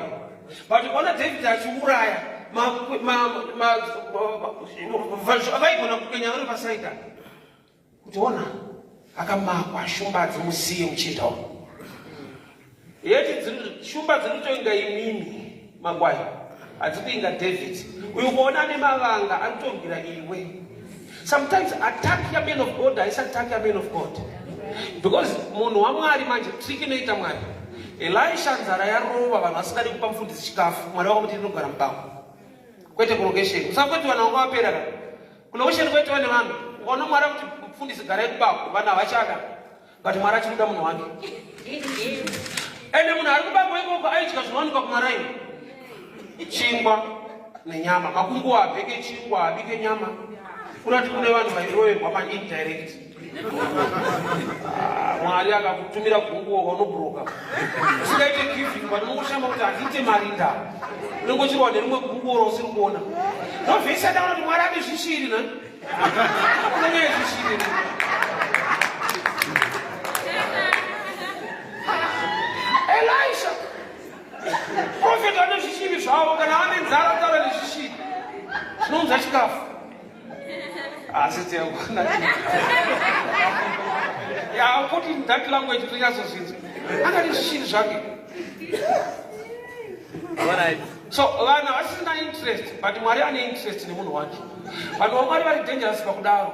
But ukaona David achiuraya vaigona kupenya vari pasaida. Kuti ona akamakwa shumba hadzimusiye muchinda uyu. Yeti shumba dzinotoinga imimi makwai hadzikuinga David. Uyu kuona ane mavanga anotongira iwe. Sometimes attack ya man of God haisi attack ya man of God. Because munhu waMwari manje trick inoita Mwari. Elisha nzara yarova vanhu vasingadi kupa mufundisi chikafu. Mwari wakamuti ndinogara mubako. Kwete kulokesheni. Usangoti vanhu vanga vapera ka. Kulokesheni kwaitova nevanhu. Ukaona Mwari akuti mufundisi garai kubako, vanhu havachada. But Mwari achikuda munhu wake. Ende munhu ari kubako ikoko aidya zvinowanikwa kumaraini. Chingwa nenyama. Makunguwo abheke chingwa, abike nyama. Kunati kune vanhu vairoverwa maindirect. Ah, Mwari akakutumira gunguwo unobroka. Usingaite giving but unongoshamba kuti handiite mari nda. Unenge uchirwa nerimwe gunguwo rausiri kuona. Ndovhesi yataona kuti Mwari ane zvishiri na. Unenge zvishiri. Elisha Prophet ane zvishiri zvavo kana ane nzara taura nezvishiri. Zvinounza chikafu. Asi tiyakwana. Yeah, put in that language tonyatso-zvinzwa. Angati zvishiri zvake. Alright. So vanhu havasisina interest but Mwari ane interest nemunhu wake. Vanhu vaMwari vari dangerous pakudaro.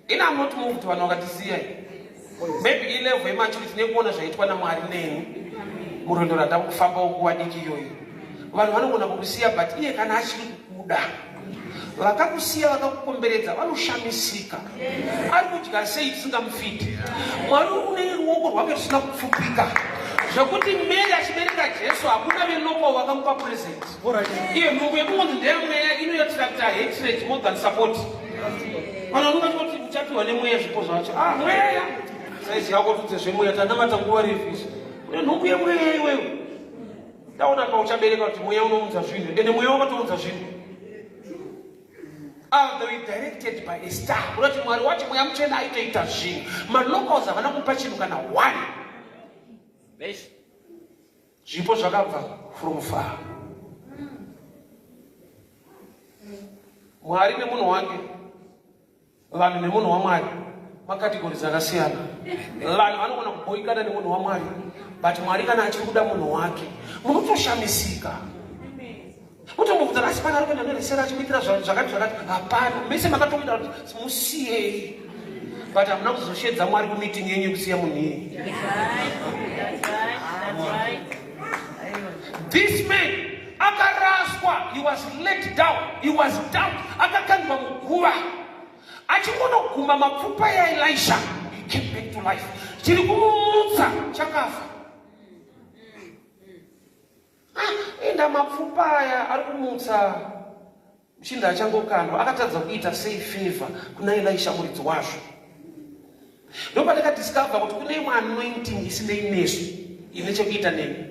Ini I'm not moved vanhu vakatisiya. Maybe ilevel yematurity nekuona zvaitwa naMwari neni murwendo randakufamba nguva diki iyoyo. Vanhu vanogona kukusiya but iye kana achiri kukuda vakakusiya vakakukomberedza vanoshamisika ari kudya sei tisingamufidi mwari une ruoko rwake rusina kupfupika zvekuti mary achibereka jesu hakuna veloko vakamupa present iye nhumbu yekungonzi ndeyamweya inoyotrakta hatred more than support vanhu vanonga kuti uchapiwa nemweya zvipo zvacho ah mweya saizi yako tudze zvemweya tanamata nguva refu izvi une nhumbu yemweya iwewe Taona pauchabereka kuti mweya unounza zvinhu ende mweya wakatounza zvinhu. Ah, they were directed by a star. Kunoti Mwari wacho mweya mutsvene aitoita zvinhu. Malocals havana kupa chinhu kana one. Eish. Zvipo zvakabva from far. Mwari nemunhu wake Vanhu nemunhu waMwari macategories akasiyana. Vanhu vanogona kuboikana nemunhu waMwari, but Mwari kana achiri kuda munhu wake, munotoshamisika. Mutombobvunza asi pana ari kuenda neresera achimuitira zvakati zvakati, hapana. Mese makatomuita kuti musiyei, but hamuna kuzoshedza Mwari kumeeting yenyu yekusiya munhu iyeye. This man akaraswa, he was let down, he was dumped, akakandwa muguva. Achingonoguma mapfupa yaElisha, he came back to life. Chiri kumumutsa chakafa. Ah, enda mapfupa aya ari kumutsa Muchinda achangokandwa akatadza kuita sei favor kuna Elisha muridzi wazvo. Ndopandakadiscover kuti kune imwe anointing isinei nesu ine chekuita neni.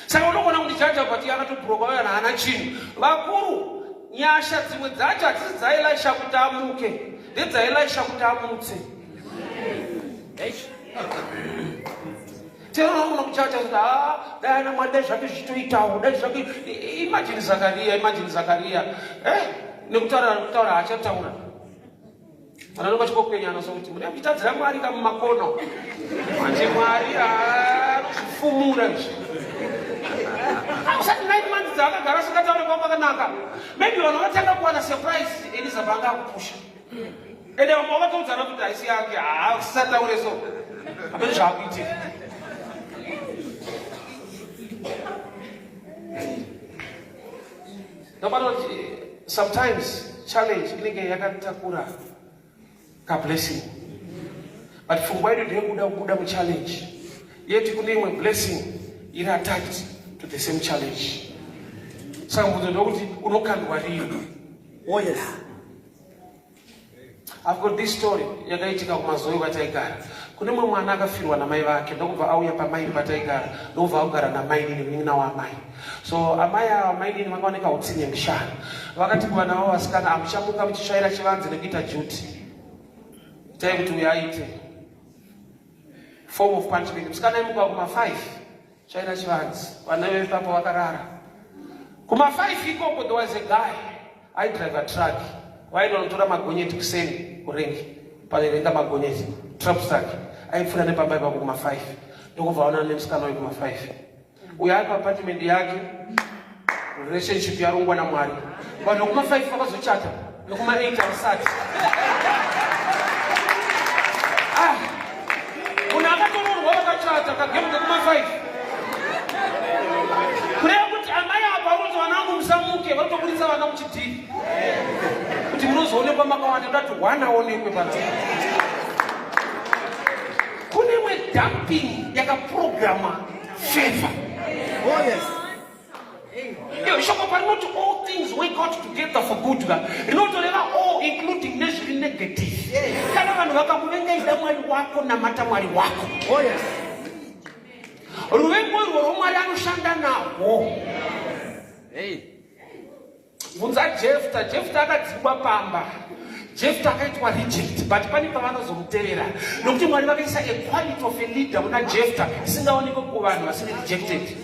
Saka unogona kundijaja but akatobhuroka uyo haana chinhu. Vakuru nyasha dzimwe dzacho hadzisi dzaElisha kuti amuke, ndedzaElisha kuti amutse. Tinoona kuchacha kuti ah, dai ana Mwari dai zvake zvichitoitawo, dai zvake. Imagine Zakaria, imagine Zakaria. Eh, nekutaura kutaura haachataura. Vanhu vanenge vachingokwenyana sokuti mune muchitadzira Mwari ka mumakono. Manje Mwari anozvifumura izvi. Usati 9 months dzaakagara asingataure kwanga kwakanaka. Maybe vanhu vakatanga kuwana surprise Elizabeth anga akupusha. Ende vamwe vakatoudzana kuti haisi yake, haasataure so. Hameno zvaakuitika. Ndobata kuti sometimes challenge inenge yakatakura kablessing, but pfungwa yedu ndeyekuda kubuda muchallenge, yeti kune imwe blessing iri attached to the same challenge. Saka mubvunzo ndokuti unokandwa rini? Oh yes. I've got this story yakaitika kuMazoe kwataigara. Kune mumwe mwana akafirwa namai vake, ndokubva auya pamai pataigara, ndokubva akugara namainini, munin'ina waamai. So amai ava, mainini, vanga vane kautsinye mushana. Vakati kuvana vavo vasikana, "Hamuchamuka muchitsvaira chivanze nekuita duty, itai kuti uyo aite." Form of punishment. Musikana aimuka kuma5, tsvaira chivanze, vana vepapo vakarara. Kuma5 ikoko there was a guy aidriva truck, vainonotora magonyeti kuseni kurengi, paverenga magonyeti truck. Aipfuura nepamba ipapo kuma5, ndokubva aonana nemusikana uyu kuma5. Uyo ari paapartment yake, relationship yarongwa naMwari. Vanhu vekuma5 vakazochata, vekuma8 havasati. Ah, munhu akatororwa, vakachata kagemu kekuma5, kureva kuti amai apa vanoti, "Vana vangu, musamuke." Vanotobudisa vana muchidhiri kuti munozoonekwa makawanda, ndati one aonekwe pana. Kune imwe dumping yakaprogramwa favor. Oh yes. Iyo shoko parinoti all things work out together for good ka, rinotoreva all, including nezviri negative. Kana vanhu vakakuvenga, ida Mwari wako, namata Mwari wako. Oh yes. Ruvengo irworwo Mwari anoshanda nahwo. Hey. Bvunza Jefta. Jefta akadzingwa pamba, Jefta akaitwa reject, but pane pavanozomutevera, nokuti Mwari vakaisa a quality of a leader muna Jefta isingaonekwe kuvanhu vasiri rejected.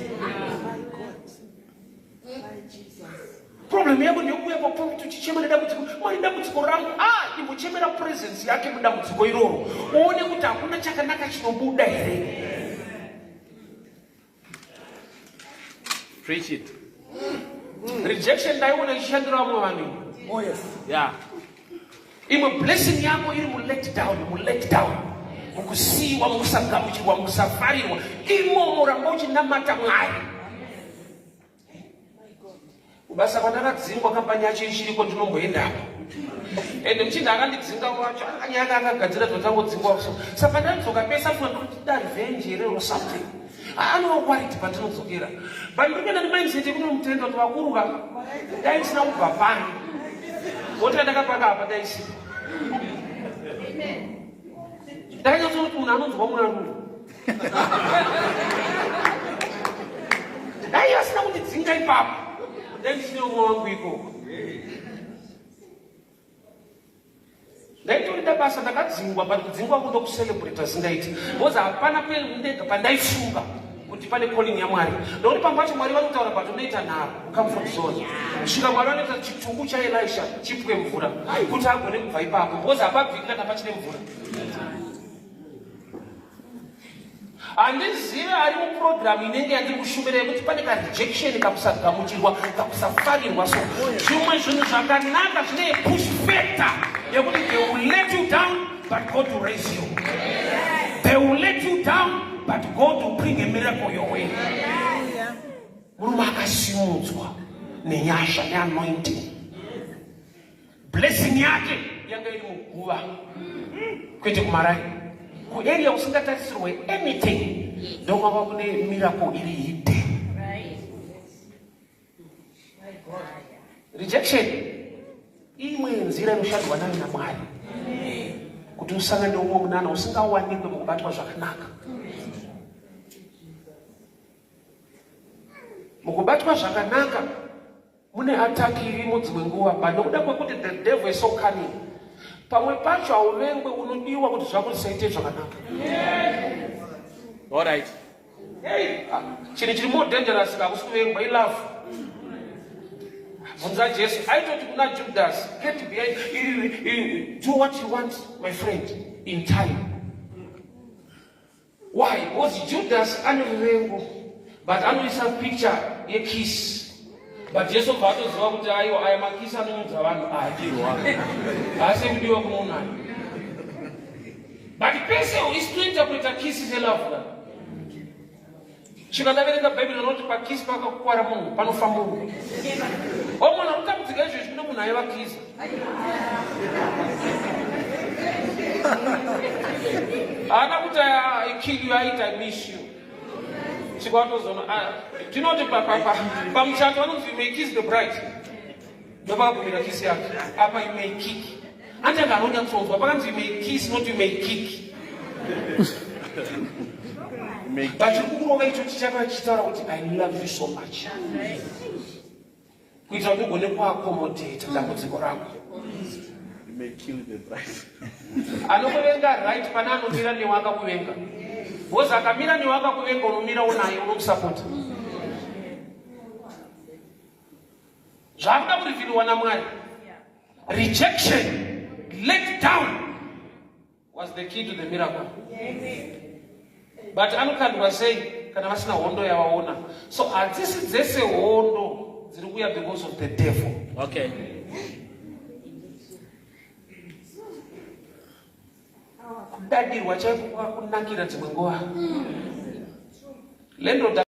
Problem yako ndeyekuuya papulpit uchichema nedambudziko, "Mwari, dambudziko rangu." Ah, imbochemera presence yake mudambudziko iroro, uone kuti hakuna chakanaka chinobuda here. Preach it. Rejection ndaiona ichishandira vamwe vanhu. Oh yes. Imwe blessing yako iri mulet down, mulet down, mukusiyiwa, mukusagamuchirwa, mukusafarirwa imomo. Ramba uchinamata Mwari. Kubasa kwandakadzingwa, kambani yacho ichiriko, ndinomboendapo. Ende muchinda akandidzinga wacho akanyaka akagadzira zvatangodzingwa. So saka ndadzoka pesa funa ndikuti da revenge here or something. Anova worried pandinodzokera, but ndikuenda nemindset yekunomutenda kuti vakuru ka, dai ndisina kubva pano, mota ndakapaka apa daisipo. Ndakanyatsoona kuti munhu anonzwa Mwari uyu, dai asina kundidzinga ipapo, dai ndisine umwe wangu ikoko. Ndaitorida basa, ndakadzingwa, but kudzingwa kundo kucelebrata zingaiti, because hapana ndega pandaifunga kuti pane calling yaMwari, nokuti pamwe pacho Mwari vari kutaura, but unoita nharo comfort zone kusvika Mwari vanoita chitungu chaElisha chipwe mvura kuti agone kubva ipapo, because hapabviki kana pachine mvura. Handizive ari mupurogiramu inenge yandiri kushumira yekuti pane karejection, kakusagamuchirwa, kakusafarirwa. So zvimwe zvinhu zvakanaka zvine push factor yekuti they will let you down, but God will raise you. They will let you down, but God will bring a miracle your way. Murume akasimudzwa nenyasha neanointing. Blessing yake yanga iri muguva, kwete kumarai, kuarea usingatarisirwe anything, ndokwava kune miracle iri hidden. Rejection imwe nzira inoshandwa nayo naMwari kuti usangane neumwe munana usingawanikwe mukubatwa zvakanaka. Mukubatwa zvakanaka mune attack irimo dzimwe nguva, but nokuda kwekuti the devil is so cunning, pamwe pacho hauvengwe, unodiwa kuti zvako zvisaite zvakanaka. All right. Hey, chinhu chiri more dangerous kakusi kuvengwa ilove. Bvunza Jesu, aitoti kuna Judas, "Get behind, do what you want, my friend, in time." Why? Because Judas ane ruvengo, but anoisa picture yekiss. But Jesu bva atoziva kuti aiwa, aya makisi anoudza vanhu aya haasi kudiwa kumunhu aya. But pese isi tointerpreta kiss selove ka. Svika ndaverenga Bhaibheri rinoti pakisi pakakukwara munhu panofa munhu. O munhu anotambudzika izvezvi kune munhu aivakisa. Haana kuti, "I kill you," aiti, "I miss you." Svika watozoona tinoti pamuchato vanonzi, "You may kiss the bride." Ndopakagumira kiss yake apa. "You may kick." Anti anga anonyatsonzwa pakanzi, "You may kiss," not "You may kick." But chiri kukurova icho chichava chichitaura kuti, "I love you so much," kuitira kuti ugone kuaccommodata dambudziko rako. You may kill the bride. Anokuvenga, right? Pane anomira newe akakuvenga, because akamira newe akakuvenga, unomira unaye, unomusapota. Zvakuda kurevealwa naMwari. Rejection, let down was the key to the miracle. But anokandwa sei kana vasina hondo yavaona? So hadzisi dzese hondo dziri kuuya because of the devil. Kudadirwa chaiko kwakakunakira dzimwe nguva. Landlord